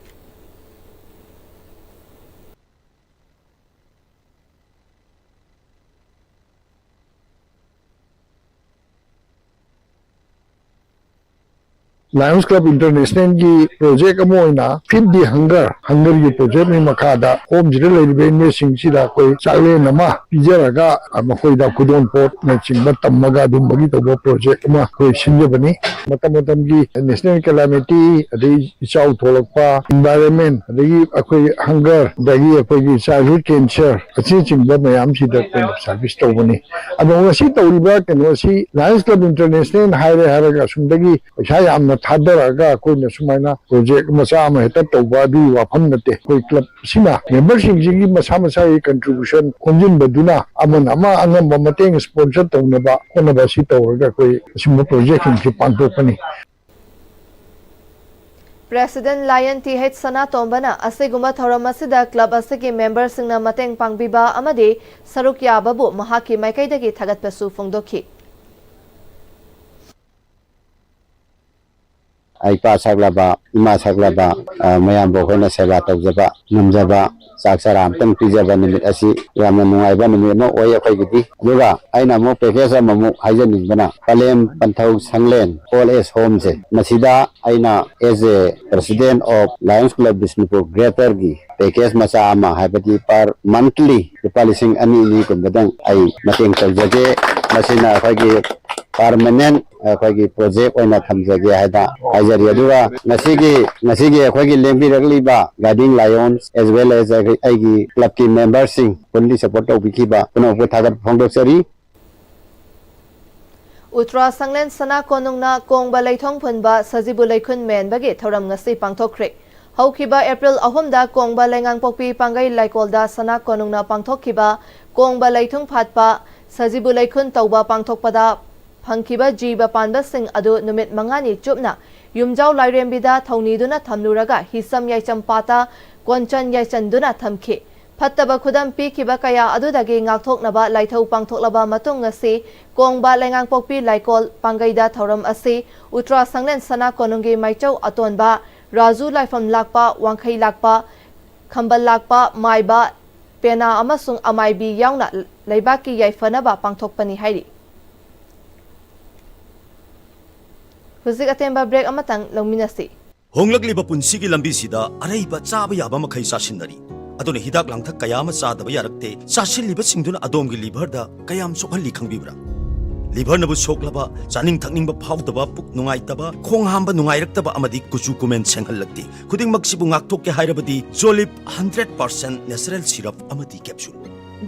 Lions Club International ꯒꯤ project ꯑꯃ ꯑꯣꯏꯅ Feed the Hunger, hunger ꯒꯤ project ꯅꯤ ꯃꯈꯥꯗ home ꯁꯤꯗ ꯂꯩꯔꯤꯕ inmate ꯁꯤꯡꯁꯤꯗ ꯑꯩꯈꯣꯏ ꯆꯥꯛꯂꯦꯟ ꯑꯃ ꯄꯤꯖꯔꯒ ꯃꯈꯣꯏꯗ ꯈꯨꯗꯣꯜ ꯄꯣꯠꯅꯆꯤꯡꯕ ꯇꯝꯃꯒ ꯑꯗꯨꯝꯕꯒꯤ ꯇꯧꯕ project ꯑꯃ ꯑꯩꯈꯣꯏ ꯁꯤꯟꯖꯕꯅꯤ꯫ ꯃꯇꯝ ꯃꯇꯝꯒꯤ natural calamity, ꯑꯗꯩ ꯏꯆꯥꯎ ꯊꯣꯛꯂꯛꯄ, environment, ꯑꯗꯒꯤ ꯑꯩꯈꯣꯏ hunger, ꯑꯗꯒꯤ ꯑꯩꯈꯣꯏꯒꯤ childhood cancer ꯑꯁꯤꯅꯆꯤꯡꯕ ꯃꯌꯥꯝꯁꯤꯗ ꯑꯩꯈꯣꯏꯅ service ꯇꯧꯕꯅꯤ꯫ ꯑꯗꯣ ꯉꯁꯤ ꯇꯧꯔꯤꯕ ꯀꯩꯅꯣꯁꯤ Lions Club International ꯍꯥꯏꯔꯦ ꯍꯥꯏꯔꯒ ꯑꯁꯨꯝꯗꯒꯤ ꯄꯩꯁꯥ ꯌꯥꯝꯅ ꯊꯥꯗꯔꯛꯑꯒ ꯑꯩꯈꯣꯏꯅ ꯁꯨꯃꯥꯏꯅ project ꯃꯆꯥ ꯑꯃ ꯍꯦꯛꯇ ꯇꯧꯕ ꯑꯗꯨꯒꯤ ꯋꯥꯐꯝ ꯅꯠꯇꯦ꯫ ꯑꯩꯈꯣꯏ club ꯁꯤꯅ member ꯁꯤꯡꯁꯤꯒꯤ ꯃꯁꯥ ꯃꯁꯥꯒꯤ contribution ꯈꯣꯝꯖꯤꯟꯕꯗꯨꯅ ꯑꯃꯅ ꯑꯃ ꯑꯉꯝꯕ ꯃꯇꯦꯡ sponsor ꯇꯧꯅꯕ ꯍꯣꯠꯅꯕ ꯑꯁꯤ ꯇꯧꯔꯒ ꯑꯩꯈꯣꯏ ꯑꯁꯤꯒꯨꯝꯕ project ꯁꯤꯡꯁꯤ ꯄꯥꯡꯊꯣꯛꯄꯅꯤ꯫ President Lion ꯇꯤ ꯑꯩꯆ ꯁꯅꯥꯇꯣꯝꯕꯅ ꯑꯁꯤꯒꯨꯝꯕ ꯊꯧꯔꯝ ꯑꯁꯤꯗ club ꯑꯁꯤꯒꯤ member ꯁꯤꯡꯅ ꯃꯇꯦꯡ ꯄꯥꯡꯕꯤꯕ ꯑꯃꯗꯤ ꯁꯔꯨꯛ ꯌꯥꯕꯕꯨ ꯃꯍꯥꯛꯀꯤ ꯃꯥꯏꯀꯩꯗꯒꯤ ꯊꯥꯒꯠꯄꯁꯨ ꯐꯣꯡꯗꯣꯛꯈꯤ꯫ ꯏꯄꯥ ꯁꯛꯂꯕ, ꯏꯃꯥ ꯁꯛꯂꯕ, ꯑ, ꯃꯌꯥꯝꯕꯨ ꯑꯩꯈꯣꯏꯅ ꯁꯦꯕꯥ ꯇꯧꯖꯕ ꯉꯝꯖꯕ, ꯆꯥꯛ ꯆꯔꯥ ꯑꯃꯇꯪ ꯄꯤꯖꯕ ꯅꯨꯃꯤꯠ ꯑꯁꯤ ꯌꯥꯝꯅ ꯅꯨꯡꯉꯥꯏꯕ ꯅꯨꯃꯤꯠ ꯑꯃ ꯑꯣꯏ ꯑꯩꯈꯣꯏꯒꯤꯗꯤ꯫ ꯑꯗꯨꯒ ꯑꯩꯅ ꯑꯃꯨꯛ package ꯑꯃꯃꯨꯛ ꯍꯥꯏꯖꯅꯤꯡꯕꯅ, ꯄꯂꯦꯝ ꯄꯟꯊꯧ ꯁꯪꯂꯦꯟ Old Age Homeꯁꯦ, ꯃꯁꯤꯗ ꯑꯩꯅ as a President of Lions Club Bishnupur Greaterꯒꯤ package ꯃꯆꯥ ꯑꯃ, ꯍꯥꯏꯕꯗꯤ per monthly ꯂꯨꯄꯥ ꯂꯤꯁꯤꯡ ꯑꯅꯤ ꯑꯅꯤꯒꯨꯝꯕꯗꯪ ꯑꯩ ꯃꯇꯦꯡ ꯇꯧꯖꯒꯦ꯫ ꯃꯁꯤꯅ ꯑꯩꯈꯣꯏꯒꯤ permanent ꯑꯩꯈꯣꯏꯒꯤ project ꯑꯣꯏꯅ ꯊꯝꯖꯒꯦ ꯍꯥꯏꯅ ꯍꯥꯏꯖꯔꯤ꯫ ꯑꯗꯨꯒ ꯉꯁꯤꯒꯤ, ꯉꯁꯤꯒꯤ ꯑꯩꯈꯣꯏꯒꯤ ꯂꯦꯡꯕꯤꯔꯛꯂꯤꯕ Guiding Lions as well as ꯑꯩꯒꯤ clubꯀꯤ memberꯁꯤꯡ, fully support ꯇꯧꯕꯤꯈꯤꯕ ꯄꯨꯝꯅꯃꯛꯄꯨ ꯊꯥꯒꯠꯄ ꯐꯣꯡꯗꯣꯛꯆꯔꯤ꯫ ꯎꯇ꯭ꯔꯥ ꯁꯪꯂꯦꯟ ꯁꯅꯥ ꯀꯣꯅꯨꯡꯅ ꯀꯣꯡꯕ ꯂꯩꯊꯣꯡ ꯐꯨꯟꯕ ꯁꯖꯤꯕꯨ ꯂꯩꯈꯨꯟ ꯃꯦꯟꯕꯒꯤ ꯊꯧꯔꯝ ꯉꯁꯤ ꯄꯥꯡꯊꯣꯛꯈ꯭ꯔꯦ꯫ ꯍꯧꯈꯤꯕ ꯑꯦꯄ꯭ꯔꯤꯜ ꯑꯍꯨꯝꯗ ꯀꯣꯡꯕ ꯂꯩꯉꯥꯡꯄꯣꯛꯄꯤ ꯄꯥꯡꯒꯩ ꯂꯩꯀꯣꯜꯗ ꯁꯅꯥ ꯀꯣꯅꯨꯡꯅ ꯄꯥꯡꯊꯣꯛꯈꯤꯕ ꯀꯣꯡꯕ ꯂꯩꯊꯨꯡ ꯐꯥꯠꯄ ꯁꯖꯤꯕꯨ ꯂꯩꯈꯨꯟ ꯇꯧꯕ ꯄꯥꯡꯊꯣꯛꯄꯗ ꯐꯪꯈꯤꯕ ꯖꯤꯕ ꯄꯥꯟꯕꯁꯤꯡ ꯑꯗꯨ ꯅꯨꯃꯤꯠ ꯃꯉꯥꯅꯤ ꯆꯨꯞꯅ ꯌꯨꯝꯖꯥꯎ ꯂꯥꯏꯔꯦꯝꯕꯤꯗ ꯊꯧꯅꯤꯗꯨꯅ ꯊꯝꯂꯨꯔꯒ ꯍꯤꯁꯝ ꯌꯥꯏꯆꯝ ꯄꯥꯠꯇ ꯀꯣꯟꯆꯟ ꯌꯥꯏꯆꯟꯗꯨꯅ ꯊꯝꯈꯤ꯫ ꯐꯠꯇꯕ ꯈꯨꯗꯝ ꯄꯤꯈꯤꯕ ꯀꯌꯥ ꯑꯗꯨꯗꯒꯤ ꯉꯥꯛꯊꯣꯛꯅꯕ ꯂꯥꯏꯊꯧ ꯄꯥꯡꯊꯣꯛꯂꯕ ꯃꯇꯨꯡ ꯉꯁꯤ ꯀꯣꯡꯕ ꯂꯩꯉꯥꯡꯄꯣꯛꯄꯤ ꯂꯥꯏꯀꯣꯜ ꯄꯥꯡꯒꯩꯗ ꯊꯧꯔꯝ ꯑꯁꯤ ꯎꯇ꯭ꯔꯥ ꯁꯪꯂꯦꯟ ꯁꯅꯥ ꯀꯣꯅꯨꯡꯒꯤ ꯃꯥꯏꯆꯧ ꯑꯇꯣꯟꯕ ꯔꯥꯖꯨ ꯂꯥꯏꯐꯝ ꯂꯥꯛꯄ, ꯋꯥꯡꯈꯩ ꯂꯥꯛꯄ, ꯈꯝꯕꯜ ꯂꯥꯛꯄ, ꯃꯥꯏꯕ, ꯄꯦꯅꯥ ꯑꯃꯁꯨꯡ ꯑꯃꯥꯏꯕꯤ ꯌꯥꯎꯅ ꯂꯩꯕꯥꯛꯀꯤ ꯌꯥꯏꯐꯅꯕ ꯄꯥꯡꯊꯣꯛꯄꯅꯤ ꯍꯥꯏꯔꯤ꯫ ꯍꯧꯖꯤꯛ ꯑꯇꯦꯟꯕ break ꯑꯃꯇꯪ ꯂꯧꯃꯤꯟꯅꯁꯤ꯫ ꯍꯣꯡꯂꯛꯂꯤꯕ ꯄꯨꯟꯁꯤꯒꯤ ꯂꯝꯕꯤꯁꯤꯗ ꯑꯔꯩꯕ ꯆꯥꯕ ꯌꯥꯕ ꯃꯈꯩ ꯆꯥꯁꯤꯟꯅꯔꯤ꯫ ꯑꯗꯨꯅ ꯍꯤꯗꯥꯛ ꯂꯥꯡꯊꯛ ꯀꯌꯥ ꯑꯃ ꯆꯥꯗꯕ ꯌꯥꯔꯛꯇꯦ꯫ ꯆꯥꯁꯤꯜꯂꯤꯕꯁꯤꯡꯗꯨꯅ ꯑꯗꯣꯝꯒꯤ liverꯗ ꯀꯌꯥꯝ ꯁꯣꯛꯍꯜꯂꯤ ꯈꯪꯕꯤꯕ꯭ꯔꯥ? Liverꯅꯕꯨ ꯁꯣꯛꯂꯕ, ꯆꯥꯅꯤꯡ ꯊꯛꯅꯤꯡꯕ ꯐꯥꯎꯗꯕ, ꯄꯨꯛ ꯅꯨꯡꯉꯥꯏꯇꯕ, ꯈꯣꯡ ꯍꯥꯝꯕ ꯅꯨꯡꯉꯥꯏꯔꯛꯇꯕ ꯑꯃꯗꯤ ꯀꯨꯆꯨ ꯀꯨꯃꯦꯟ ꯁꯦꯡꯍꯜꯂꯛꯇꯦ꯫ ꯈꯨꯗꯤꯡꯃꯛꯁꯤꯕꯨ ꯉꯥꯛꯊꯣꯛꯀꯦ ꯍꯥꯏꯔꯕꯗꯤ Jolib hundred percent natural syrup ꯑꯃꯗꯤ capsule꯫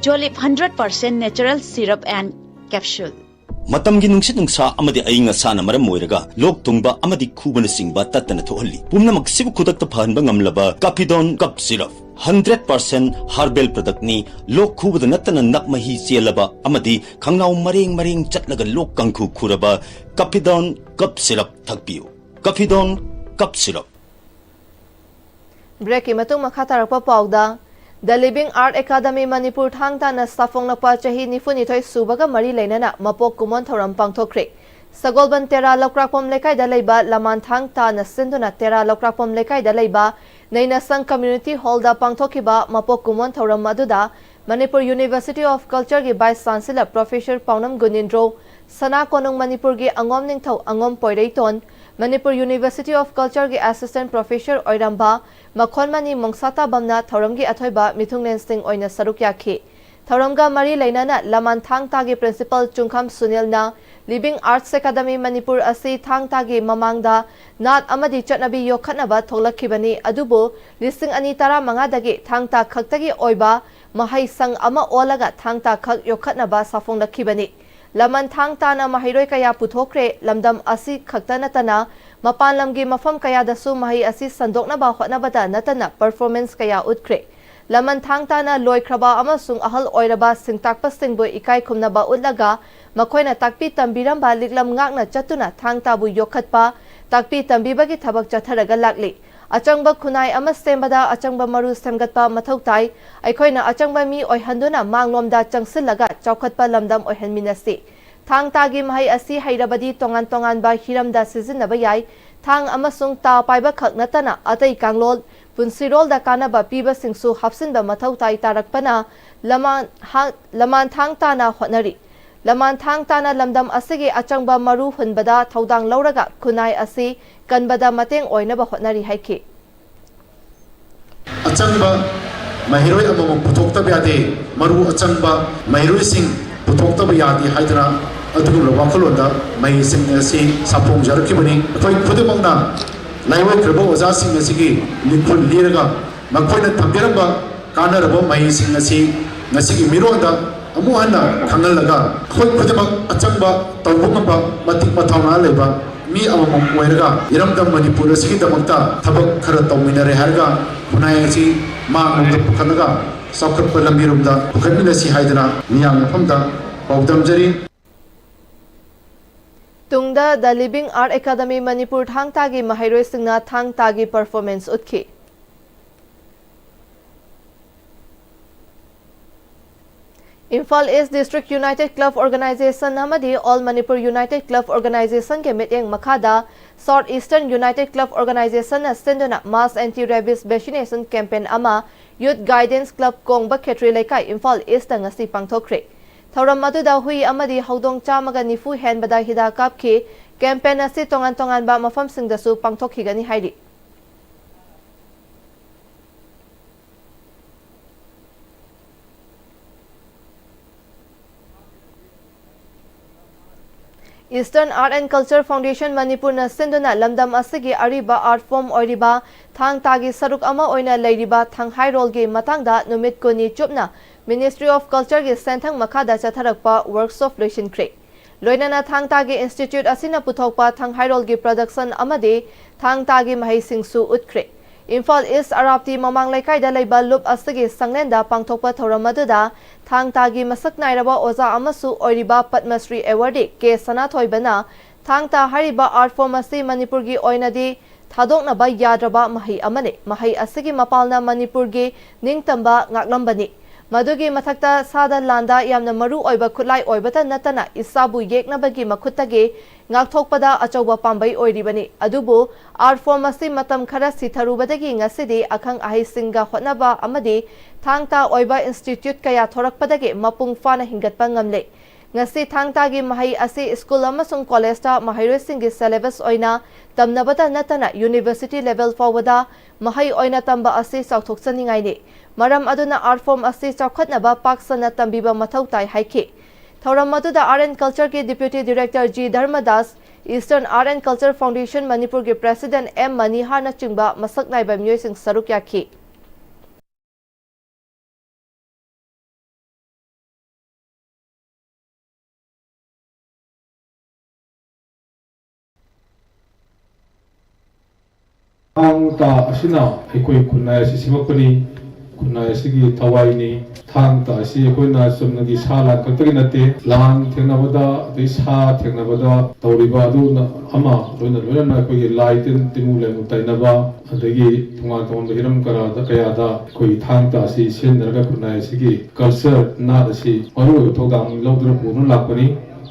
Jolib hundred percent natural syrup and capsule꯫ ꯃꯇꯝꯒꯤ ꯅꯨꯡꯁꯤꯠ ꯅꯨꯡꯁꯥ ꯑꯃꯗꯤ ꯑꯏꯪ ꯑꯁꯥꯅ ꯃꯔꯝ ꯑꯣꯏꯔꯒ ꯂꯣꯛ ꯊꯨꯡꯕ ꯑꯃꯗꯤ ꯈꯨꯕꯅꯆꯤꯡꯕ ꯇꯠꯇꯅ ꯊꯣꯛꯍꯜꯂꯤ꯫ ꯄꯨꯝꯅꯃꯛꯁꯤꯕꯨ ꯈꯨꯗꯛꯇ ꯐꯍꯟꯕ ꯉꯝꯂꯕ Capidon Cough Syrup, hundred percent herbal productꯅꯤ꯫ ꯂꯣꯛ ꯈꯨꯕꯗ ꯅꯠꯇꯅ ꯅꯞ ꯃꯍꯤ ꯆꯦꯜꯂꯕ ꯑꯃꯗꯤ ꯈꯪꯅꯥꯎ ꯃꯔꯦꯡ ꯃꯔꯦꯡ ꯆꯠꯂꯒ ꯂꯣꯛ ꯀꯥꯡꯈꯨ ꯈꯨꯔꯕ Capidon Cough Syrup ꯊꯛꯄꯤꯌꯨ꯫ Capidon Cough Syrup꯫ Breakꯀꯤ ꯃꯇꯨꯡ ꯃꯈꯥ ꯇꯥꯔꯛꯄ ꯄꯥꯎꯗ, The Living Art Academy Manipur ꯊꯥꯡ ꯇꯥꯅ ꯁꯥꯐꯣꯡꯂꯛꯄ ꯆꯍꯤ ꯅꯤꯐꯨꯅꯤꯊꯣꯏ ꯁꯨꯕꯒ ꯃꯔꯤ ꯂꯩꯅꯅ ꯃꯄꯣꯛ ꯀꯨꯝꯑꯣꯟ ꯊꯧꯔꯝ ꯄꯥꯡꯊꯣꯛꯈ꯭ꯔꯦ꯫ ꯁꯒꯣꯜꯕꯟ ꯇꯦꯔꯥ ꯂꯧꯀ꯭ꯔꯥꯛꯄꯝ ꯂꯩꯀꯥꯏꯗ ꯂꯩꯕ ꯂꯃꯥꯟ ꯊꯥꯡ ꯇꯥꯅ ꯁꯤꯟꯗꯨꯅ ꯇꯦꯔꯥ ꯂꯧꯀ꯭ꯔꯥꯛꯄꯝ ꯂꯩꯀꯥꯏꯗ ꯂꯩꯕ ꯅꯩꯅꯁꯪ Community Hallꯗ ꯄꯥꯡꯊꯣꯛꯈꯤꯕ ꯃꯄꯣꯛ ꯀꯨꯝꯑꯣꯟ ꯊꯧꯔꯝ ꯑꯗꯨꯗ Manipur University of Cultureꯒꯤ Vice Chancellor Professor ꯄꯥꯎꯅꯝ ꯒꯨꯅꯤꯟꯗ꯭ꯔꯣ, ꯁꯅꯥ ꯀꯣꯅꯨꯡ ꯃꯅꯤꯄꯨꯔꯒꯤ ꯑꯉꯣꯝ ꯅꯤꯡꯊꯧ ꯑꯉꯣꯝ Poireiton, Manipur University of Cultureꯒꯤ Assistant Professor ꯑꯣꯏꯔꯝꯕ ꯃꯈꯣꯟꯃꯅꯤ ꯃꯣꯡꯁꯥꯇꯥꯕꯝꯅ ꯊꯧꯔꯝꯒꯤ ꯑꯊꯣꯏꯕ ꯃꯤꯊꯨꯡꯂꯦꯟꯁꯤꯡ ꯑꯣꯏꯅ ꯁꯔꯨꯛ ꯌꯥꯈꯤ꯫ ꯊꯧꯔꯝꯒ ꯃꯔꯤ ꯂꯩꯅꯅ ꯂꯃꯥꯟ ꯊꯥꯡ ꯇꯥꯒꯤ Principal ꯆꯨꯡꯈꯝ ꯁꯨꯅꯤꯜꯅ Living Arts Academy Manipur ꯑꯁꯤ ꯊꯥꯡ ꯇꯥꯒꯤ ꯃꯃꯥꯡꯗ ꯅꯥꯠ ꯑꯃꯗꯤ ꯆꯠꯅꯕꯤ ꯌꯣꯛꯈꯠꯅꯕ ꯊꯣꯛꯂꯛꯈꯤꯕꯅꯤ, ꯑꯗꯨꯕꯨ ꯂꯤꯁꯤꯡ ꯑꯅꯤ ꯇꯔꯥꯃꯉꯥꯗꯒꯤ ꯊꯥꯡ ꯇꯥ ꯈꯛꯇꯒꯤ ꯑꯣꯏꯕ ꯃꯍꯩ ꯁꯪ ꯑꯃ ꯑꯣꯜꯂꯒ ꯊꯥꯡ ꯇꯥ ꯈꯛ ꯌꯣꯛꯈꯠꯅꯕ ꯁꯥꯐꯣꯡꯂꯛꯈꯤꯕꯅꯤ꯫ ꯂꯃꯟ ꯊꯥꯡ ꯇꯥꯅ ꯃꯍꯩꯔꯣꯏ ꯀꯌꯥ ꯄꯨꯊꯣꯛꯈ꯭ꯔꯦ꯫ ꯂꯝꯗꯝ ꯑꯁꯤ ꯈꯛꯇ ꯅꯠꯇꯅ ꯃꯄꯥꯟ ꯂꯝꯒꯤ ꯃꯐꯝ ꯀꯌꯥꯗꯁꯨ ꯃꯍꯩ ꯑꯁꯤ ꯁꯟꯗꯣꯛꯅꯕ ꯍꯣꯠꯅꯕꯗ ꯅꯠꯇꯅ performance ꯀꯌꯥ ꯎꯠꯈ꯭ꯔꯦ꯫ ꯂꯃꯟ ꯊꯥꯡ ꯇꯥꯅ ꯂꯣꯏꯈ꯭ꯔꯕ ꯑꯃꯁꯨꯡ ꯑꯍꯜ ꯑꯣꯏꯔꯕ ꯁꯤꯡꯇꯥꯛꯄꯁꯤꯡꯕꯨ ꯏꯀꯥꯏ ꯈꯨꯝꯅꯕ ꯎꯠꯂꯒ ꯃꯈꯣꯏꯅ ꯇꯥꯛꯄꯤ ꯇꯝꯕꯤꯔꯝꯕ ꯂꯤꯛꯂꯝ ꯉꯥꯛꯅ ꯆꯠꯇꯨꯅ ꯊꯥꯡ ꯇꯥꯕꯨ ꯌꯣꯛꯈꯠꯄ, ꯇꯥꯛꯄꯤ ꯇꯝꯕꯤꯕꯒꯤ ꯊꯕꯛ ꯆꯠꯊꯔꯒ ꯂꯥꯛꯂꯤ꯫ ꯑꯆꯪꯕ ꯈꯨꯟꯅꯥꯏ ꯑꯃ ꯁꯦꯝꯕꯗ ꯑꯆꯪꯕ ꯃꯔꯨ ꯁꯦꯝꯒꯠꯄ ꯃꯊꯧ ꯇꯥꯏ꯫ ꯑꯩꯈꯣꯏꯅ ꯑꯆꯪꯕ ꯃꯤ ꯑꯣꯏꯍꯟꯗꯨꯅ ꯃꯥꯡꯂꯣꯝꯗ ꯆꯪꯁꯤꯜꯂꯒ ꯆꯥꯎꯈꯠꯄ ꯂꯝꯗꯝ ꯑꯣꯏꯍꯟꯃꯤꯟꯅꯁꯤ꯫ ꯊꯥꯡ ꯇꯥꯒꯤ ꯃꯍꯩ ꯑꯁꯤ ꯍꯩꯔꯕꯗꯤ ꯇꯣꯉꯥꯟ ꯇꯣꯉꯥꯟꯕ ꯍꯤꯔꯝꯗ ꯁꯤꯖꯤꯟꯅꯕ ꯌꯥꯏ꯫ ꯊꯥꯡ ꯑꯃꯁꯨꯡ ꯇꯥ ꯄꯥꯏꯕ ꯈꯛ ꯅꯠꯇꯅ ꯑꯇꯩ ꯀꯥꯡꯂꯣꯟ, ꯄꯨꯟꯁꯤꯔꯣꯜꯗ ꯀꯥꯟꯅꯕ ꯄꯤꯕꯁꯤꯡꯁꯨ ꯍꯥꯞꯆꯤꯟꯕ ꯃꯊꯧ ꯇꯥꯏ ꯇꯥꯔꯛꯄꯅ ꯂꯃꯥꯟ ꯍꯥ-, ꯂꯃꯥꯟ ꯊꯥꯡ ꯇꯥꯅ ꯍꯣꯠꯅꯔꯤ꯫ ꯂꯃꯥꯟ ꯊꯥꯡ ꯇꯥꯅ ꯂꯝꯗꯝ ꯑꯁꯤꯒꯤ ꯑꯆꯪꯕ ꯃꯔꯨ ꯍꯨꯟꯕꯗ ꯊꯧꯗꯥꯡ ꯂꯧꯔꯒ ꯈꯨꯟꯅꯥꯏ ꯑꯁꯤ ꯀꯟꯕꯗ ꯃꯇꯦꯡ ꯑꯣꯏꯅꯕ ꯍꯣꯠꯅꯔꯤ ꯍꯥꯏꯈꯤ꯫ ꯑꯆꯪꯕ ꯃꯍꯩꯔꯣꯏ ꯑꯃꯃꯝ ꯄꯨꯊꯣꯛꯇꯕ ꯌꯥꯗꯦ, ꯃꯔꯨ ꯑꯆꯪꯕ ꯃꯍꯩꯔꯣꯏꯁꯤꯡ ꯄꯨꯊꯣꯛꯇꯕ ꯌꯥꯗꯦ ꯍꯥꯏꯗꯨꯅ ꯑꯗꯨꯒꯨꯝꯂꯕ ꯋꯥꯈꯜꯂꯣꯟꯗ ꯃꯍꯩꯁꯪ ꯑꯁꯤ ꯁꯥꯐꯣꯡꯖꯔꯛꯈꯤꯕꯅꯤ꯫ ꯑꯩꯈꯣꯏ ꯈꯨꯗꯤꯡꯃꯛꯅ ꯂꯥꯏꯑꯣꯏꯈ꯭ꯔꯕ ꯑꯣꯖꯥꯁꯤꯡ ꯑꯁꯤꯒꯤ ꯃꯤꯡꯈꯨꯜ ꯂꯤꯔꯒ ꯃꯈꯣꯏꯅ ꯊꯝꯕꯤꯔꯝꯕ ꯀꯥꯟꯅꯔꯕ ꯃꯍꯩꯁꯤꯡ ꯑꯁꯤ ꯉꯁꯤꯒꯤ ꯃꯤꯔꯣꯟꯗ ꯑꯃꯨꯛ ꯍꯟꯅ ꯈꯪꯍꯜꯂꯒ ꯑꯩꯈꯣꯏ ꯈꯨꯗꯤꯡꯃꯛ ꯑꯆꯪꯕ ꯇꯧꯕ ꯉꯝꯕ, ꯃꯇꯤꯛ ꯃꯊꯧꯅꯥ ꯂꯩꯕ ꯃꯤ ꯑꯃꯃꯝ ꯑꯣꯏꯔꯒ ꯏꯔꯝꯗꯝ ꯃꯅꯤꯄꯨꯔ ꯑꯁꯤꯒꯤꯗꯃꯛꯇ ꯊꯕꯛ ꯈꯔ ꯇꯧꯃꯤꯟꯅꯔꯦ ꯍꯥꯏꯔꯒ ꯈꯨꯟꯅꯥꯏ ꯑꯁꯤ ꯃꯥꯡꯂꯣꯝꯗ ꯄꯨꯈꯠꯂꯒ ꯆꯥꯎꯈꯠꯄ ꯂꯝꯕꯤꯔꯣꯝꯗ ꯄꯨꯈꯠꯃꯤꯟꯅꯁꯤ ꯍꯥꯏꯗꯨꯅ ꯃꯤꯌꯥꯝ ꯃꯐꯝꯗ ꯄꯥꯎꯗꯝꯖꯔꯤ꯫ ꯇꯨꯡꯗ The Living Art Academy Manipur ꯊꯥꯡ ꯇꯥꯒꯤ ꯃꯍꯩꯔꯣꯏꯁꯤꯡꯅ ꯊꯥꯡ ꯇꯥꯒꯤ performance ꯎꯠꯈꯤ꯫ ꯏꯝꯐꯥꯜ ꯏꯁ ꯗꯤꯁꯇ꯭ꯔꯤꯛ ꯌꯨꯅꯥꯏꯇꯦꯗ ꯀ꯭ꯂꯕ ꯑꯣꯔꯒꯅꯥꯏꯖꯦꯁꯟ ꯑꯃꯗꯤ ꯑꯣꯜ ꯃꯅꯤꯄꯨꯔ ꯌꯨꯅꯥꯏꯇꯦꯗ ꯀ꯭ꯂꯕ ꯑꯣꯔꯒꯅꯥꯏꯖꯦꯁꯟꯒꯤ ꯃꯤꯠꯌꯦꯡ ꯃꯈꯥꯗ ꯁꯥꯎꯠ ꯏꯁꯇꯔꯟ ꯌꯨꯅꯥꯏꯇꯦꯗ ꯀ꯭ꯂꯕ ꯑꯣꯔꯒꯅꯥꯏꯖꯦꯁꯟꯅ ꯁꯤꯟꯗꯨꯅ ꯃꯥꯁ ꯑꯦꯟꯇꯤ ꯔꯦꯕꯤꯁ ꯚꯦꯛꯁꯤꯅꯦꯁꯟ ꯀꯦꯝꯄꯦꯟ ꯑꯃ ꯌꯨꯠ ꯒꯥꯏꯗꯦꯟꯁ ꯀ꯭ꯂꯕ ꯀꯣꯡꯕ ꯈꯦꯇ꯭ꯔꯤ ꯂꯩꯀꯥꯏ, ꯏꯝꯐꯥꯜ ꯏꯁꯇ ꯉꯁꯤ ꯄꯥꯡꯊꯣꯛꯈ꯭ꯔꯦ꯫ ꯊꯧꯔꯝ ꯑꯗꯨꯗ ꯍꯨꯏ ꯑꯃꯗꯤ ꯍꯧꯗꯣꯡ ꯆꯥꯝꯃꯒ ꯅꯤꯐꯨ ꯍꯦꯟꯕꯗ ꯍꯤꯗꯥꯛ ꯀꯥꯞꯈꯤ꯫ ꯀꯦꯝꯄꯦꯟ ꯑꯁꯤ ꯇꯣꯉꯥꯟ ꯇꯣꯉꯥꯟꯕ ꯃꯐꯝꯁꯤꯡꯗꯁꯨ ꯄꯥꯡꯊꯣꯛꯈꯤꯒꯅꯤ ꯍꯥꯏꯔꯤ꯫ Eastern Art and Culture Foundation ꯃꯅꯤꯄꯨꯔꯅ ꯁꯤꯟꯗꯨꯅ ꯂꯝꯗꯝ ꯑꯁꯤꯒꯤ ꯑꯔꯤꯕ art form ꯑꯣꯏꯔꯤꯕ ꯊꯥꯡ ꯇꯥꯒꯤ ꯁꯔꯨꯛ ꯑꯃ ꯑꯣꯏꯅ ꯂꯩꯔꯤꯕ ꯊꯥꯡꯍꯥꯏꯔꯣꯜꯒꯤ ꯃꯇꯥꯡꯗ ꯅꯨꯃꯤꯠ ꯀꯨꯟꯅꯤ ꯆꯨꯞꯅ Ministry of Cultureꯒꯤ ꯁꯦꯟꯊꯪ ꯃꯈꯥꯗ ꯆꯠꯊꯔꯛꯄ workshop ꯂꯣꯏꯁꯤꯟꯈ꯭ꯔꯦ꯫ ꯂꯣꯏꯅꯅ ꯊꯥꯡ ꯇꯥꯒꯤ institute ꯑꯁꯤꯅ ꯄꯨꯊꯣꯛꯄ ꯊꯥꯡꯍꯥꯏꯔꯣꯜꯒꯤ production ꯑꯃꯗꯤ ꯊꯥꯡ ꯇꯥꯒꯤ ꯃꯍꯩꯁꯤꯡꯁꯨ ꯎꯠꯈ꯭ꯔꯦ꯫ ꯏꯝꯐꯥꯜ ꯏꯁ ꯑꯔꯥꯞꯇꯤ ꯃꯃꯥꯡ ꯂꯩꯀꯥꯏꯗ ꯂꯩꯕ ꯂꯨꯞ ꯑꯁꯤꯒꯤ ꯁꯪꯂꯦꯟꯗ ꯄꯥꯡꯊꯣꯛꯄ ꯊꯧꯔꯝ ꯑꯗꯨꯗ ꯊꯥꯡ ꯇꯥꯒꯤ ꯃꯁꯛ ꯅꯥꯏꯔꯕ ꯑꯣꯖꯥ ꯑꯃꯁꯨ ꯑꯣꯏꯔꯤꯕ ꯄꯗꯃꯁ꯭ꯔꯤ awardee ꯀꯦ ꯁꯅꯥꯊꯣꯏꯕꯅ ꯊꯥꯡ ꯇꯥ ꯍꯥꯏꯔꯤꯕ art form ꯑꯁꯤ ꯃꯅꯤꯄꯨꯔꯒꯤ ꯑꯣꯏꯅꯗꯤ ꯊꯥꯗꯣꯛꯅꯕ ꯌꯥꯗ꯭ꯔꯕ ꯃꯍꯩ ꯑꯃꯅꯤ꯫ ꯃꯍꯩ ꯑꯁꯤꯒꯤ ꯃꯄꯥꯜꯅ ꯃꯅꯤꯄꯨꯔꯒꯤ ꯅꯤꯡꯇꯝꯕ ꯉꯥꯛꯂꯝꯕꯅꯤ꯫ ꯃꯗꯨꯒꯤ ꯃꯊꯛꯇ ꯁꯥꯗ ꯂꯥꯟꯗ ꯌꯥꯝꯅ ꯃꯔꯨ ꯑꯣꯏꯕ ꯈꯨꯠꯂꯥꯏ ꯑꯣꯏꯕꯇ ꯅꯠꯇꯅ ꯏꯁꯥꯕꯨ ꯌꯦꯛꯅꯕꯒꯤ ꯃꯈꯨꯠꯇꯒꯤ ꯉꯥꯛꯊꯣꯛꯄꯗ ꯑꯆꯧꯕ ꯄꯥꯝꯕꯩ ꯑꯣꯏꯔꯤꯕꯅꯤ꯫ ꯑꯗꯨꯕꯨ art form ꯑꯁꯤ ꯃꯇꯝ ꯈꯔ ꯁꯤꯊꯔꯨꯕꯗꯒꯤ ꯉꯁꯤꯗꯤ ꯑꯈꯪ ꯑꯍꯩꯁꯤꯡꯒ ꯍꯣꯠꯅꯕ ꯑꯃꯗꯤ ꯊꯥꯡ ꯇꯥ ꯑꯣꯏꯕ institute ꯀꯌꯥ ꯊꯣꯔꯛꯄꯗꯒꯤ ꯃꯄꯨꯡ ꯐꯥꯅ ꯍꯤꯡꯒꯠꯄ ꯉꯝꯂꯦ꯫ ꯉꯁꯤ ꯊꯥꯡ ꯇꯥꯒꯤ ꯃꯍꯩ ꯑꯁꯤ ꯁ꯭ꯀꯨꯜ ꯑꯃꯁꯨꯡ ꯀꯣꯂꯦꯖꯇ ꯃꯍꯩꯔꯣꯏꯁꯤꯡꯒꯤ syllabus ꯑꯣꯏꯅ ꯇꯝꯅꯕꯇ ꯅꯠꯇꯅ university level ꯐꯥꯎꯕꯗ ꯃꯍꯩ ꯑꯣꯏꯅ ꯇꯝꯕ ꯑꯁꯤ ꯆꯥꯎꯊꯣꯛꯆꯅꯤꯡꯉꯥꯏꯅꯤ꯫ ꯃꯔꯝ ꯑꯗꯨꯅ art form ꯑꯁꯤ ꯆꯥꯎꯈꯠꯅꯕ ꯄꯥꯛ ꯁꯟꯅ ꯇꯝꯕꯤꯕ ꯃꯊꯧ ꯇꯥꯏ ꯍꯥꯏꯈꯤ꯫ ꯊꯧꯔꯝ ꯑꯗꯨꯗ Art and Cultureꯒꯤ Deputy Director G Dharmadas, Eastern Art and Culture Foundation ꯃꯅꯤꯄꯨꯔꯒꯤ President ꯑꯦꯝ ꯃꯅꯤꯍꯥꯔꯅꯆꯤꯡꯕ ꯃꯁꯛ ꯅꯥꯏꯕ ꯃꯤꯑꯣꯏꯁꯤꯡ ꯁꯔꯨꯛ ꯌꯥꯈꯤ꯫ ꯊꯥꯡ ꯇꯥ ꯑꯁꯤꯅ ꯑꯩꯈꯣꯏ ꯈꯨꯟꯅꯥꯏ ꯑꯁꯤ ꯁꯦꯝꯃꯛꯄꯅꯤ꯫ ꯈꯨꯟꯅꯥꯏ ꯑꯁꯤꯒꯤ ꯊꯋꯥꯏꯅꯤ꯫ ꯊꯥꯡ ꯇꯥ ꯑꯁꯤ ꯑꯩꯈꯣꯏꯅ ꯆꯨꯝꯅꯒꯤ ꯁꯥ ꯂꯥꯟ ꯈꯛꯇꯒꯤ ꯅꯠꯇꯦ, ꯂꯥꯟ ꯊꯦꯡꯅꯕꯗ ꯑꯗꯩ ꯁꯥ ꯊꯦꯡꯅꯕꯗ ꯇꯧꯔꯤꯕ ꯑꯗꯨꯅ ꯑꯃ ꯂꯣꯏꯅ ꯂꯣꯏꯅꯅ ꯑꯩꯈꯣꯏꯒꯤ ꯂꯥꯏ ꯇꯤꯟ ꯇꯤꯟꯃꯨ ꯂꯩꯃꯨ ꯇꯩꯅꯕ, ꯑꯗꯒꯤ ꯇꯣꯉꯥꯟ ꯇꯣꯉꯥꯟꯕ ꯍꯤꯔꯝ ꯀꯌꯥꯗ ꯀꯌꯥꯗ ꯑꯩꯈꯣꯏꯒꯤ ꯊꯥꯡ ꯇꯥ ꯑꯁꯤ ꯁꯤꯖꯤꯟꯅꯔꯒ ꯈꯨꯟꯅꯥꯏ ꯑꯁꯤꯒꯤ ꯀꯜꯆꯔ ꯅꯥꯠ ꯑꯁꯤ ꯃꯔꯨꯑꯣꯏꯕ ꯊꯧꯗꯥꯡ ꯂꯧꯗꯨꯅ ꯄꯨꯗꯨꯅ ꯂꯥꯛꯄꯅꯤ꯫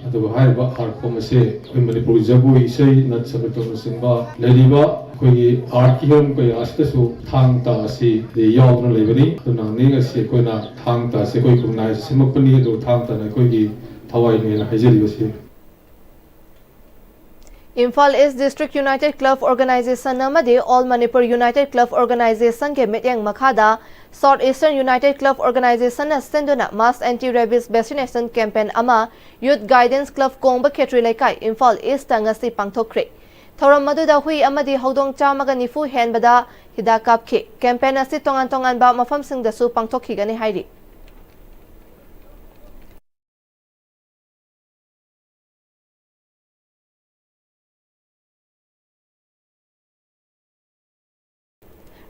ꯑꯗꯨꯒ ꯍꯥꯏꯔꯤꯕ ꯑꯥꯔꯠ ꯐꯣꯝ ꯑꯁꯦ ꯑꯩꯈꯣꯏ ꯃꯅꯤꯄꯨꯔꯒꯤ ꯖꯒꯣꯏ, ꯏꯁꯩ, ꯅꯠ ꯁꯪꯒꯤꯠꯇꯅꯆꯤꯡꯕ ꯂꯩꯔꯤꯕ ꯑꯩꯈꯣꯏꯒꯤ ꯑꯥꯔꯠꯀꯤ ꯍꯤꯔꯝ ꯀꯌꯥ ꯑꯁꯤꯗꯁꯨ ꯊꯥꯡ ꯇꯥ ꯑꯁꯤ ꯌꯥꯎꯗꯨꯅ ꯂꯩꯕꯅꯤ꯫ ꯑꯗꯨꯅ ꯉꯁꯤ ꯑꯩꯈꯣꯏꯅ ꯊꯥꯡ ꯇꯥ ꯑꯁꯤ ꯑꯩꯈꯣꯏ ꯈꯨꯟꯅꯥꯏ ꯑꯁꯤ ꯁꯦꯝꯃꯛꯄꯅꯤ, ꯑꯗꯨꯒ ꯊꯥꯡ ꯇꯥꯅ ꯑꯩꯈꯣꯏꯒꯤ ꯊꯋꯥꯏꯅꯦꯅ ꯍꯥꯏꯖꯔꯤꯕꯁꯤ꯫ Imphal East District United Club Organization ꯑꯃꯗꯤ All Manipur United Club Organization ꯒꯤ ꯃꯤꯠꯌꯦꯡ ꯃꯈꯥꯗ South Eastern United Club Organization ꯅ ꯁꯤꯟꯗꯨꯅ Mass Anti Rabies Vaccination Campaign ꯑꯃ Youth Guidance Club ꯀꯣꯡꯕ ꯈꯦꯇ꯭ꯔꯤ ꯂꯩꯀꯥꯏ, ꯏꯝꯐꯥꯜ ꯏꯁꯇ ꯉꯁꯤ ꯄꯥꯡꯊꯣꯛꯈ꯭ꯔꯦ꯫ ꯊꯧꯔꯝ ꯑꯗꯨꯗ ꯍꯨꯏ ꯑꯃꯗꯤ ꯍꯧꯗꯣꯡ ꯆꯥꯝꯃꯒ ꯅꯤꯐꯨ ꯍꯦꯟꯕꯗ ꯍꯤꯗꯥꯛ ꯀꯥꯞꯈꯤ꯫ Campaign ꯑꯁꯤ ꯇꯣꯉꯥꯟ ꯇꯣꯉꯥꯟꯕ ꯃꯐꯝꯁꯤꯡꯗꯁꯨ ꯄꯥꯡꯊꯣꯛꯈꯤꯒꯅꯤ ꯍꯥꯏꯔꯤ꯫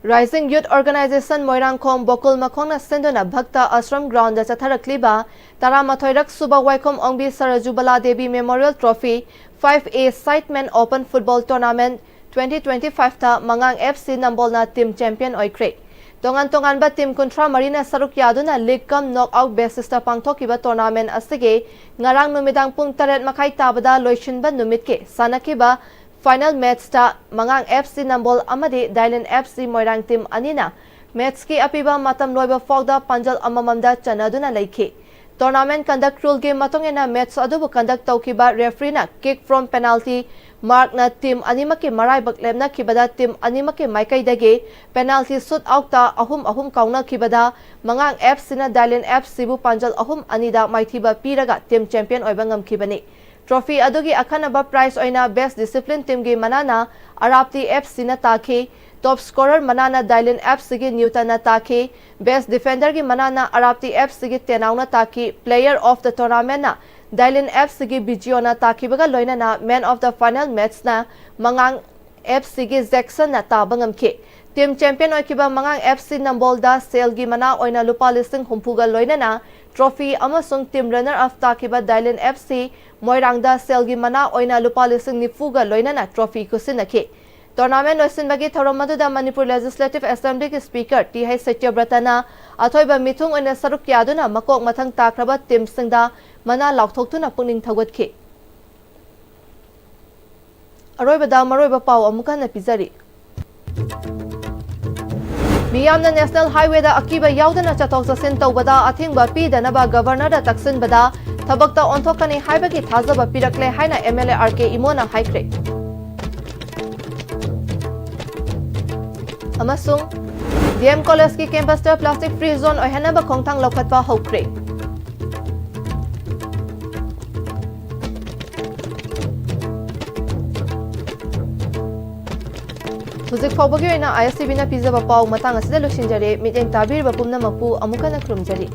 Rising Youth Organization ꯃꯣꯏꯔꯥꯡꯈꯣꯝ ꯕꯣꯀꯨꯜ ꯃꯈꯣꯡꯅ ꯁꯤꯟꯗꯨꯅ ꯚꯛꯇ ꯑꯁ꯭ꯔꯝ ground ꯗ ꯆꯠꯊꯔꯛꯂꯤꯕ ꯇꯔꯥꯃꯥꯊꯣꯏꯔꯛ ꯁꯨꯕ ꯋꯥꯏꯈꯣꯝ ꯑꯣꯡꯕꯤ ꯁꯔꯖꯨꯕꯂꯥ Devi Memorial Trophy five A Sidemen Open Football Tournament twenty twenty-five ꯇ ꯃꯉꯥꯡ F C ꯅꯝꯕꯣꯜꯅ team champion ꯑꯣꯏꯈ꯭ꯔꯦ꯫ ꯇꯣꯉꯥꯟ ꯇꯣꯉꯥꯟꯕ team ꯀꯨꯟꯊ꯭ꯔꯥ ꯃꯔꯤꯅ ꯁꯔꯨꯛ ꯌꯥꯗꯨꯅ league cum knockout basis ꯇ ꯄꯥꯡꯊꯣꯛꯈꯤꯕ tournament ꯑꯁꯤꯒꯤ ꯉꯔꯥꯡ ꯅꯨꯃꯤꯗꯥꯡ ꯄꯨꯡ ꯇꯔꯦꯠ ꯃꯈꯥꯏ ꯇꯥꯕꯗ ꯂꯣꯏꯁꯤꯟꯕ ꯅꯨꯃꯤꯠꯀꯤ ꯁꯥꯟꯅꯈꯤꯕ final match ꯇ ꯃꯉꯥꯡ F C ꯅꯝꯕꯣꯜ ꯑꯃꯗꯤ ꯗꯥꯏꯂꯦꯟ F C ꯃꯣꯏꯔꯥꯡ team ꯑꯅꯤꯅ match ꯀꯤ ꯑꯄꯤꯕ ꯃꯇꯝ ꯂꯣꯏꯕ ꯐꯥꯎꯗ ꯄꯥꯟꯖꯜ ꯑꯃꯃꯝꯗ ꯆꯟꯅꯗꯨꯅ ꯂꯩꯈꯤ꯫ Tournament conduct rule ꯒꯤ ꯃꯇꯨꯡ ꯏꯟꯅ match ꯑꯗꯨꯕꯨ conduct ꯇꯧꯈꯤꯕ referee ꯅ kick from penalty mark ꯅ team ꯑꯅꯤꯃꯛꯀꯤ ꯃꯔꯥꯏꯕꯛ ꯂꯦꯞꯅꯈꯤꯕꯗ team ꯑꯅꯤꯃꯛꯀꯤ ꯃꯥꯏꯀꯩꯗꯒꯤ penalty shoot out ꯇ ꯑꯍꯨꯝ ꯑꯍꯨꯝ ꯀꯥꯎꯅꯈꯤꯕꯗ ꯃꯉꯥꯡ F C ꯅ ꯗꯥꯏꯂꯦꯟ F C ꯕꯨ ꯄꯥꯟꯖꯜ ꯑꯍꯨꯝ ꯑꯅꯤꯗ ꯃꯥꯏꯊꯤꯕ ꯄꯤꯔꯒ team champion ꯑꯣꯏꯕ ꯉꯝꯈꯤꯕꯅꯤ꯫ Trophy ꯑꯗꯨꯒꯤ ꯑꯈꯟꯅꯕ prize ꯑꯣꯏꯅ best discipline team ꯒꯤ ꯃꯅꯥꯅ ꯑꯔꯥꯞꯇꯤ F C ꯅ ꯇꯥꯈꯤ꯫ Top scorer ꯃꯅꯥꯅ ꯗꯥꯏꯂꯤꯟ F C ꯒꯤ ꯅ꯭ꯌꯨꯇꯟꯅ ꯇꯥꯈꯤ꯫ Best defender ꯒꯤ ꯃꯅꯥꯅ ꯑꯔꯥꯞꯇꯤ F C ꯒꯤ ꯇꯦꯅꯥꯎꯅ ꯇꯥꯈꯤ꯫ Player of the tournament ꯅ ꯗꯥꯏꯂꯤꯟ F C ꯒꯤ ꯕꯤꯖꯤꯌꯣꯅ ꯇꯥꯈꯤꯕꯒ ꯂꯣꯏꯅꯅ man of the final match ꯅ ꯃꯉꯥꯡ ꯑꯦꯐ ꯁꯤꯒꯤ ꯖꯦꯛꯁꯟꯅ ꯇꯥꯕ ꯉꯝꯈꯤ꯫ ꯇꯤꯝ ꯆꯦꯝꯄꯤꯌꯟ ꯑꯣꯏꯈꯤꯕ ꯃꯉꯥꯡ ꯑꯦꯐ ꯁꯤ ꯅꯝꯕꯣꯜꯗ ꯁꯦꯜꯒꯤ ꯃꯅꯥ ꯑꯣꯏꯅ ꯂꯨꯄꯥ ꯂꯤꯁꯤꯡ ꯍꯨꯝꯐꯨꯒ ꯂꯣꯏꯅꯅ ꯇ꯭ꯔꯣꯐꯤ ꯑꯃꯁꯨꯡ ꯇꯤꯝ ꯔꯟꯅꯔ ꯑꯞ ꯇꯥꯈꯤꯕ ꯗꯥꯏꯂꯦꯟ ꯑꯦꯐ ꯁꯤ ꯃꯣꯏꯔꯥꯡꯗ ꯁꯦꯜꯒꯤ ꯃꯅꯥ ꯑꯣꯏꯅ ꯂꯨꯄꯥ ꯂꯤꯁꯤꯡ ꯅꯤꯐꯨꯒ ꯂꯣꯏꯅꯅ ꯇ꯭ꯔꯣꯐꯤ ꯈꯨꯠꯁꯤꯟꯅꯈꯤ꯫ ꯇꯣꯔꯅꯥꯃꯦꯟ ꯂꯣꯏꯁꯤꯟꯕꯒꯤ ꯊꯧꯔꯝ ꯑꯗꯨꯗ ꯃꯅꯤꯄꯨꯔ ꯂꯦꯖꯤꯁꯂꯦꯇꯤꯚ ꯑꯦꯁꯦꯝꯕ꯭ꯂꯤꯒꯤ ꯁ꯭ꯄꯤꯀꯔ ꯇꯤ ꯍꯩꯆ ꯁꯇ꯭ꯌꯕ꯭ꯔꯇꯅ ꯑꯊꯣꯏꯕ ꯃꯤꯊꯨꯡ ꯑꯣꯏꯅ ꯁꯔꯨꯛ ꯌꯥꯗꯨꯅ ꯃꯀꯣꯛ ꯃꯊꯪ ꯇꯥꯈ꯭ꯔꯕ ꯇꯤꯝꯁꯤꯡꯗ ꯃꯅꯥ ꯂꯥꯎꯊꯣꯛꯇꯨꯅ ꯄꯨꯛꯅꯤꯡ ꯊꯧꯒꯠꯈꯤ꯫ ꯑꯔꯣꯏꯕꯗ ꯃꯔꯨꯑꯣꯏꯕ ꯄꯥꯎ ꯑꯃꯨꯛ ꯍꯟꯅ ꯄꯤꯖꯔꯤ꯫ ꯃꯤꯌꯥꯝꯅ ꯅꯦꯁꯅꯦꯜ ꯍꯥꯏꯋꯦꯗ ꯑꯀꯤꯕ ꯌꯥꯎꯗꯅ ꯆꯠꯊꯣꯛ ꯆꯠꯁꯤꯟ ꯇꯧꯕꯗ ꯑꯊꯤꯡꯕ ꯄꯤꯗꯅꯕ ꯒꯕꯔꯅꯔꯗ ꯇꯛꯁꯤꯟꯕꯗ ꯊꯕꯛꯇ ꯑꯣꯟꯊꯣꯛꯀꯅꯤ ꯍꯥꯏꯕꯒꯤ ꯊꯥꯖꯕ ꯄꯤꯔꯛꯂꯦ ꯍꯥꯏꯅ ꯑꯦꯝ ꯑꯦꯜ ꯑꯦ ꯑꯥꯔ ꯀꯦ ꯏꯃꯣꯅ ꯍꯥꯏꯈ꯭ꯔꯦ꯫ ꯑꯃꯁꯨꯡ ꯗꯤ ꯑꯦꯝ ꯀꯣꯂꯦꯖꯀꯤ ꯀꯦꯝꯄꯁꯇ ꯄ꯭ꯂꯥꯁꯇꯤꯛ ꯐ꯭ꯔꯤ ꯖꯣꯟ ꯑꯣꯏꯍꯟꯅꯕ ꯈꯣꯡꯊꯥꯡ ꯂꯧꯈꯠꯄ ꯍꯧꯈ꯭ꯔꯦ꯫ ꯍꯧꯖꯤꯛ ꯐꯥꯎꯕꯒꯤ ꯑꯣꯏꯅ ꯑꯥꯏ ꯑꯦꯁ ꯇꯤ ꯚꯤꯅ ꯄꯤꯖꯕ ꯄꯥꯎ ꯃꯇꯥꯡ ꯑꯁꯤꯗ ꯂꯣꯏꯁꯤꯟꯖꯔꯦ꯫ ꯃꯤꯠꯌꯦꯡ ꯇꯥꯕꯤꯔꯤꯕ ꯄꯨꯝꯅꯃꯛꯄꯨ ꯑꯃꯨꯛ ꯍꯟꯅ ꯈꯨꯔꯨꯝꯖꯔꯤ꯫